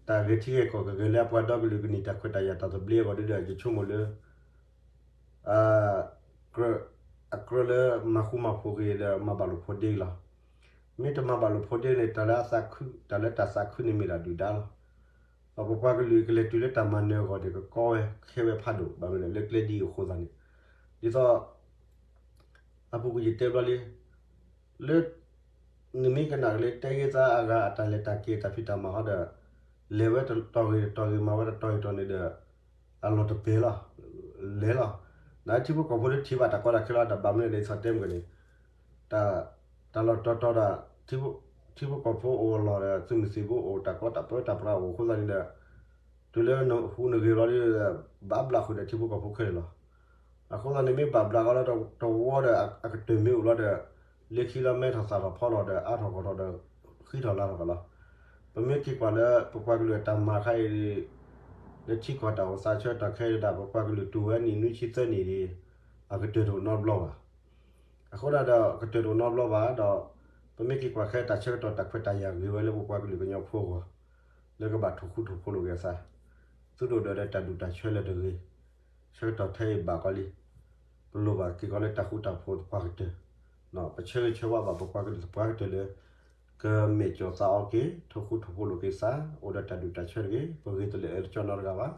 တၢ်ဂဲၤထံဂဲၤကီၢ်ကဂဲၤလၢအပှၤဒီကလုာ်ကန့ၢ်တၢ်ခွဲးတၢ်ယာ်တၢ်သဘျ့အဂီၢ်ဒ်ဒီး ယဆိကမိၣ်လၢ အကြၢးလၢမၤဃူမၤဖိးက့ၤဒီးမၤဘၣ်လိာ်ဖိးဒ့လီၤ. မ့ၢ်တမၤဘၣ်လိာ်ဖိးဒ့န့ၣ် တၢ်လၢအသးခု တၢ်လၢတၢ်သးခုန့ၣ်မ့ၢ်ဒၣ်ဒုၣ်ဒါလီၤ. ဒီးပပှၤကလုာ်ကလဲၤတုၤလၢတၢ်မၤနၢၤအဂီၢ်န့ၣ် ကကီဝဲခဲဝဲဖးဒိၣ် ဘၣ်မနုၤလဲၣ်လၢကျဲဒ်အံၤအဃိသတးန့ၣ်, ဒ်သိး အပူၤကွံာ်ယတဲဘျီလံ လၢ နမ့ၢ်ကနၣ်က့ၤလၢတဲဂ့ၤသးအဂၤအတၢ်လဲၤတၢ်က့ၤတၢ်ဖံးတၢ်မၤဟီဒီး လဲၤဝဲတတီၤဂ့ၤတတီၤဂ့ၤ မၤဝဲတတီၤဂ့ၤတတီၤန့ၣ်ဒီး အလီၢ်တပှဲၤလီၤ, လဲၤလီၤ. နထံဖိကီၢ်ဖိလၢထံၣ်ဘၣ်တၢ်ကီတၢ်ခဲလီၤ တၢ်ဘၣ်မနုၤဒ်သိးတဲမုၢ်ကန့ၣ် တၢ်လီၢ်တတီၤဒီး ထံဖိကီၢ်ဖိအိၣ်အလီၢ်ဒီး သုးမုၢ်သံၣ်ဘိအိၣ်တၢ်ကီတၢ်ပၢတၢ်ပြးအိၣ်အဃိသတးန့ၣ်ဒီး တုၤလၢနဟူးနဂ့ၤဘျီဒီး ဘၣ်ဘျးဃုာ်ဒီးထံဖိကီၢ်ဖိခဲလၢာ်လီၤ. အဃိသတးန့ၣ်မ့ၢ်ဘၣ်ဘျးဃီလၢတဝီဒီးအကတၢၢ်မ့ၢ်အိၣ်လီၤဒီး လၢခံလီၤမဲထီၣ်သၣ်ထီၣ်ဖီထီၣ်ဒီးအါထီၣ်ဂီၢ်ထီၣ်ဒီး ဃံထီၣ်လၤထီၣ်ကလီၤ. ပမ့ၢ်က့ၤကွၢ်လၢပပှၤကလုာ်အတၢ်မၤခါအံၤ လၢထံကီၢ်တၢ်အိၣ်သးဆၢကတီၢ်ခဲအံၤဒၣ် ပပှၤကလုာ်တုၤဝဲနံၣ်နွံဆံသၢနံၣ်ဒီး အကတၢၢ်တအိၣ်နီတဘျီဘၣ်. အဃိဒၣ်ဒီးကတၢၢ်တအိၣ်နီတဘျီဘၣ်ဒီး ပမ့ၢ်က့ၤကွၢ်ခဲတၢ်ဆၢကတီၢ်တၢ်ခွဲးတၢ်ယာ်ဂ့ၤဝဲလၢပပှၤကလုာ်ကညီဖိအဂီၢ် လၢကဘၣ်ထိၣ်ဃူထိၣ်ဖိးလိာ်က့ၤအသး သုတအိၣ်ဒီးတၢ်ဒူၣ်တၢ်ဆၢလၢၤတဂ့ၤ. ဆၢကတီၢ်ထဲအံၤဘၣ်ကီလံ ပလိၣ်ဘၣ်က့ၤကီလၢတၢ်ဃူတၢ်ဖိးသပှၢ်ကတၢၢ်, ပဆၢဂ့ၤဆၢဝါဘၣ်ပပှၤကလုာ်သပှၢ်ကတၢၢ်လၢ ကမဲာ်ကၠီၣ်သးအီက့ၤ ထိၣ်ဃူထိၣ်ဖိးလိာ်က့ၤသး အိၣ်ဒီးတၢ်ဒူၣ်တၢ်ဆၢတဂ့ၤ. ပဂ့ၤတလၢာ်အၢတကၠီနီတဂၤဘၣ်.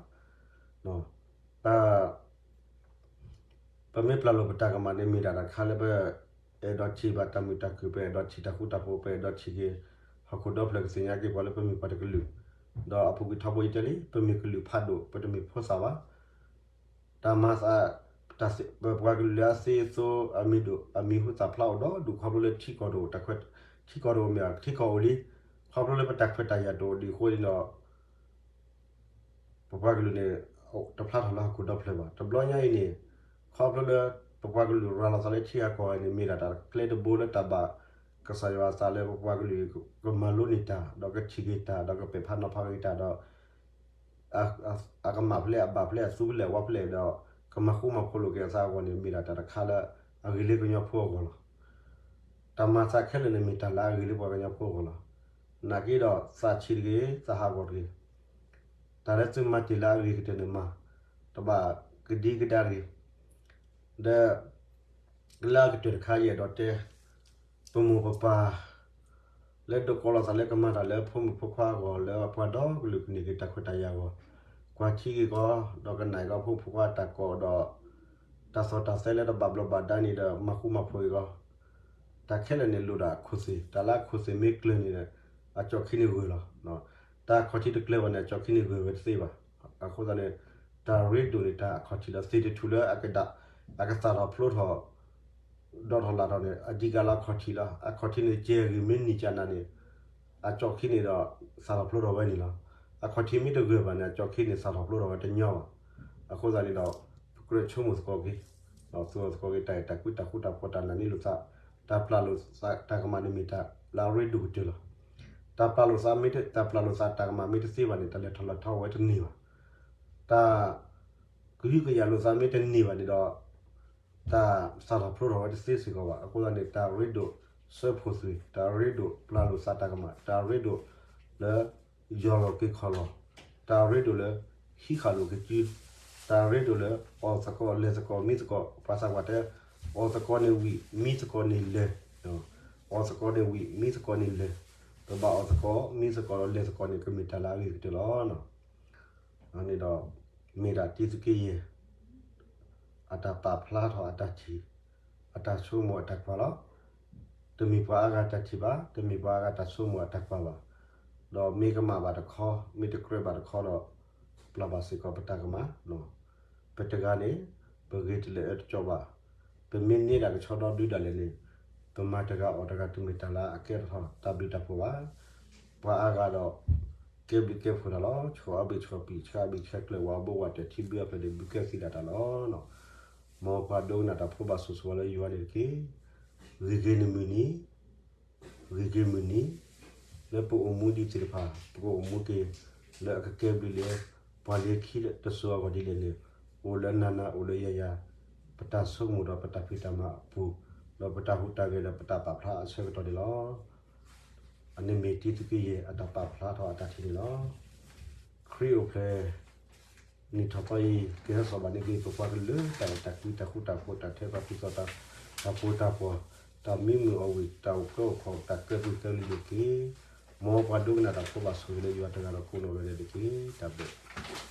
ပမ့ၢ်ပျၢ်လိာ်ပတၢ်ကမၣ်န့ၣ်မ့ၢ်ဒၣ်တၢ်တခါလၢပအဲၣ်ဒိးထံၣ်ဘၣ်တၢ်မုာ်တၢ်ခုၣ် ပအဲၣ်ဒိးထံၣ်တၢ်ဃူတၢ်ဖိး ပအဲၣ်ဒိးထံၣ်က့ၤ ဟီၣ်ခိၣ်ဒီဖျၢၣ်ကသ့ၣ်ညါက့ၤပှၤလၢပမ့ၢ်ပှၤတကလုာ်, ဒီးအပူၤကွံာ်ထီဘိယတဲလံ ပမ့ၢ်ကလုာ်ဖးဒိၣ် ပတမ့ၢ်ဖိသၣ်ဘၣ်. တၢ်မၤသး ပပှၤကလုာ်လၢအသ့အသိအမံၤဒိၣ် အမံၤဟူသၣ်ဖျါအိၣ်ဒီဒူၣ် ခီဖျိလၢထံကီၢ်တအိၣ် ထံကီၢ်တအိၣ်မ့ၢ် ထံကီၢ်အိၣ်လံ, ခီဖျိလၢပတၢ်ခွဲးတၢ်ယာ်တအိၣ်ဒ်အဃိန့ၣ်ဒီး ပပှၤကလုာ်န့ၣ် တဖျါထီၣ်လၢဟီၣ်ခိၣ်ဒီဖျၢၣ်ဘၣ်. တဘျီညါအံၤန့ၣ် ခီဖျိလၢ ပပှၤကလုာ်ရၤလီၤသးလၢထံဂၤကီၢ်ဂၤန့ၣ် မ့ၢ်ဒၣ်တၢ်ကျဲတဘိလၢတၢ်ဘၣ်ကစၢ်ယွၤအသးလၢပပှၤကလုာ်ကမၤလိန့ၢ်တၢ် ဒီးကထံၣ်က့ၤတၢ် ဒီးကပဲာ်ဖးနီၤဖးက့ၤတၢ်ဒီး အကမၣ်ဖဲလဲၣ် အဘၣ်ဖဲလဲၣ် အသူဖဲလဲၣ် ဝါဖဲလဲၣ်ဒီး ကမၤဃူမၤဖိးလိာ်က့ၤအသးအဂီၢ်န့ၣ် မ့ၢ်ဒၣ်တၢ်တခါလၢအဂ့ၤလၢကညီဖိအဂီၢ်လီၤ. တၢ်မၤသးခဲလၢာ်န့ၣ်မ့ၢ်တၢ်လၢအဂ့ၤလၢပှၤကညီဖိအဂီၢ်လီၤ. နာ်က့ဒီးသးဆံးတဂ့ၤ သးဟးဂီၤတဂ့ၤ, တၢ်လၢသုမၤတ့ၢ်လၢအဂ့ၤကတၢၢ်န့ၣ်မၤ, တဘၣ်ကဒံကဒါတဂ့ၤ. ဒီး လၢအကတၢၢ်တခါယအဲၣ်ဒိးတဲ ပမိၢ်ပပၢ် လၢဒိးကိးလီၤသးလၢကမၤတၢ်လၢဖိမုၣ်ဖိခွါအဂီၢ် လၢအပှၤဒီကလုာ်ကန့ၢ်က့ၤတၢ်ခွဲးတၢ်ယာ်အဂီၢ်, ကွၢ်ထံဂ့ၤကီး ဒီးကနၣ်ဂ့ၤကီးဖိမုၣ်ဖိခွါတၢ်ကိးဒီး တၢ်သီၣ်တၢ်သဲလၢတဘၣ်ဘျီးဘၣ်ဒါန့ၣ်ဒီး မၤဃူမၤဖိးဂ့ၤကီး, တၢ်ခဲလၢာ်န့ၣ်လိၣ်ဒၣ်ခိၣ်သ့ၣ်, တၢ်လၢအခိၣ်သ့ၣ်မ့ၢ်ကျၢၤန့ၣ် အကၠီၣ်ခံန့ၣ်ဂၢၢ်လီၤ. တၢ်အခီၣ်ထံးတကျၢၤဘၣ်န့ၣ် အကၠီၣ်ခံန့ၣ်ဂၢၢ်ဝဲတသ့ဘၣ်. အဃိသတးန့ၣ် တၢ်ရ့ဒိၣ်န့ၣ် တၢ်အခီၣ်ထံးလီၤ. သ့ၣ်တထူၣ်လၢအကဒၣ် အကသၣ်ထီၣ်ဖျိထီၣ် ဒီးထီၣ်လၢ်ထီၣ်န့ၣ် အဓိကလၢအခီၣ်ထံးလီၤ. အခီၣ်ထံးန့ၣ် ကဲဂ့ၤမ့ၢ်နံၣ်ကနၤန့ၣ် အကၠီၣ်ခံန့ၣ်ဒီး သၣ်ထီၣ်ဖျိထီၣ်ဝဲန့ၣ်လီၤ. အခီၣ်ထံးမ့ၢ်တဂၢၢ်ဘၣ်န့ၣ် အကၠီၣ်ခံန့ၣ် သၣ်ထီၣ်ဖျိထီၣ်ဝဲတညီဘၣ်. အဃိသတးန့ၣ်ဒီး ပကြၢးဆိကမိၣ်သကိးက့ၤ ဒီးသူၣ်သကိးက့ၤ တၢ်အဲၣ်တၢ်ကွံ တၢ်ဃူတၢ်ဖိး တၢ်နာ်န့ၢ်လိာ်သး တၢ်ပျၢ်လိာ်သးတၢ်ကမၣ်န့ၣ်မ့ၢ်တၢ်လၢအရ့ဒိၣ်ကတၢၢ်လီၤ. တၢ်ပျၢ်လိာ်သးမ့ၢ်တ တၢ်ပျၢ်လိာ်သးတၢ်ကမၣ်မ့ၢ်တသ့ဘၣ်န့ၣ် တၢ်လဲၤထီၣ်လဲၤထီဝဲတန့ၢ်ဘၣ်. တၢ် ကဟုကယာ်လိာ်သးမ့ၢ်တန့ၢ်ဘၣ်န့ၣ်ဒီး တၢ်သၣ်ထီၣ်ဖျိထီၣ်ဝဲတသ့စ့ၢ်ကီးဘၣ်. အဃိသတးန့ၣ် တၢ်ရ့ဒိၣ်စၢဖှိၣ်သွံၣ်, တၢ်ရ့ဒိၣ်ပျၢ်လိာ်သးတၢ်ကမၣ်, တၢ်ရ့ဒိၣ်လၢ ယီၢ်လီၤက့ၤခီၣ်လီၢ်, တၢ်ရ့ဒိၣ်လၢ ဟံးဃာ်လိာ်က့ၤစု, တၢ်ရ့ဒိၣ်လၢ အီၣ်သကိးလဲၤသကိးမံသကိး, ပှၤသးပှၢ်တဲ အီၣ်သကိးန့ၣ်ဝံၣ်, မံသကိးန့ၣ်လဲၤ, အီၣ်သကိးန့ၣ်ဝံၣ်, မံသကိးန့ၣ်လဲၤ, ပဘၣ်အီၣ်သကိး, မံသကိးဒီးလဲၤသကိးန့ၣ် ကမ့ၢ်တၢ်လၢအဂ့ၤကတၢၢ်လီၤ. န့ၣ်ဒီး မ့ၢ်ဒၣ်တံသုးက့ယဲၢ် အတၢ်ပာ်ဖျါထီၣ်အတၢ်ထံၣ်, အတၢ်ဆိကမိၣ်အတၢ်ကွၢ်လီၤ. တမ့ၢ်ပှၤအါဂၤတၢ်ထံၣ်ဘၣ်, တမ့ၢ်ပှၤအါဂၤတၢ်ဆိကမိၣ်အတၢ်ကွၢ်ဘၣ်. ဒီးမ့ၢ်ကမၣ်ဘၣ်တခီ, မ့ၢ်တကြၢးဘၣ်တခီဒီး ပျၢ်ဘၣ်စ့ၢ်ကီးပတၢ်ကမၣ်. ပတဂၤန့ၣ် ပဂ့ၤတလၢာ်အၢတကၠီဘၣ်. ပမ့ၢ်န့ၢ်ဒၣ်ကဆီဒီဒုဒၣ်လဲာ်န့ၣ် ပမၤတဂၤအီၣ်တဂၤတမ့ၢ်တၢ်လၢအကဲထီၣ်တၢ်ဘျုးတၢ်ဖှိၣ်ဘၣ်. ပှၤအါဂၤဒီး ကဲဘျုးကဲဖှိၣ်တၢ်လီၤ. ဆှီအဘ့ၣ်ဆှီပံာ်, ဆှီအဘ့ၣ်ဆှီကျၢၢ်, ဝၤဘိဝၤတဲာ်ထံဘုအဖျၢၣ်န့ၣ် ဘုကဲသံဒၣ်တၢ်လီၤ. မ်ပှၤဒိကနၣ်တၢ်ဖိဘၣ်ဆိၣ်ဂ့ၤဆိၣ်ဝါလၢယွၤန့ၣ်တက့ၢ်. ဂ့ၤက့ၤနမုၢ်နံၤ ဂ့ၤက့ၤမုၢ်နံၤ, လၢပအိၣ်မူဒံးသ့ၣ်တဖၣ် ပကအိၣ်မူက့ၤ လၢအကကဲဘျုးလၢ ပှၤလၢခံတစိၤအဂီၢ်ဒ်လဲၣ်န့ၣ်, အိၣ်လၢနၤနၤ အိၣ်လၢယၤယၤ, ပတၢ်ဆိကမိၣ်ဒီးပတၢ်ဖံးတၢ်မၤအပူၤ, ဒီးပတၢ်ဟူးတၢ်ဂဲၤဒီးပတၢ်ပာ်ဖျါအဆၢကတီၢ်န့ၣ်လီၤ. အန့ၣ်မ့ၢ်တံၤသကိးယဲၢ် အတၢ်ပာ်ဖျါထီၣ်အတၢ်ထံၣ်န့ၣ်လီၤ. ခရံာ်အိၣ်ဖျဲၣ် နံၣ်ထီၣ်သီအံၤ ကဟဲစိာ်ဘၣ်န့ၢ်က့ၤ ပပှၤကလုာ်တၢ်အဲၣ်တၢ်ကွံ တၢ်ဃူတၢ်ဖိး တၢ်ထဲပှၤပျံၤသီၣ်တၢ် တၢ်ပီးတၢ်ပီ, တၢ်မံမုာ်အီၣ်ဝံၣ် တၢ်အိၣ်ကၢအိၣ်ခီၣ် တၢ်ကဲဘျုးကဲဖှိၣ်န့ၣ်တက့ၢ်. မ်ပှၤဒိကနၣ်တၢ်ဖိဘၣ်ဆိၣ်ဂ့ၤလၢယွၤတဂၤဒီးကိးနီၢ်ဂၤဒဲးတက့ၢ်. တၢ်ဘျုး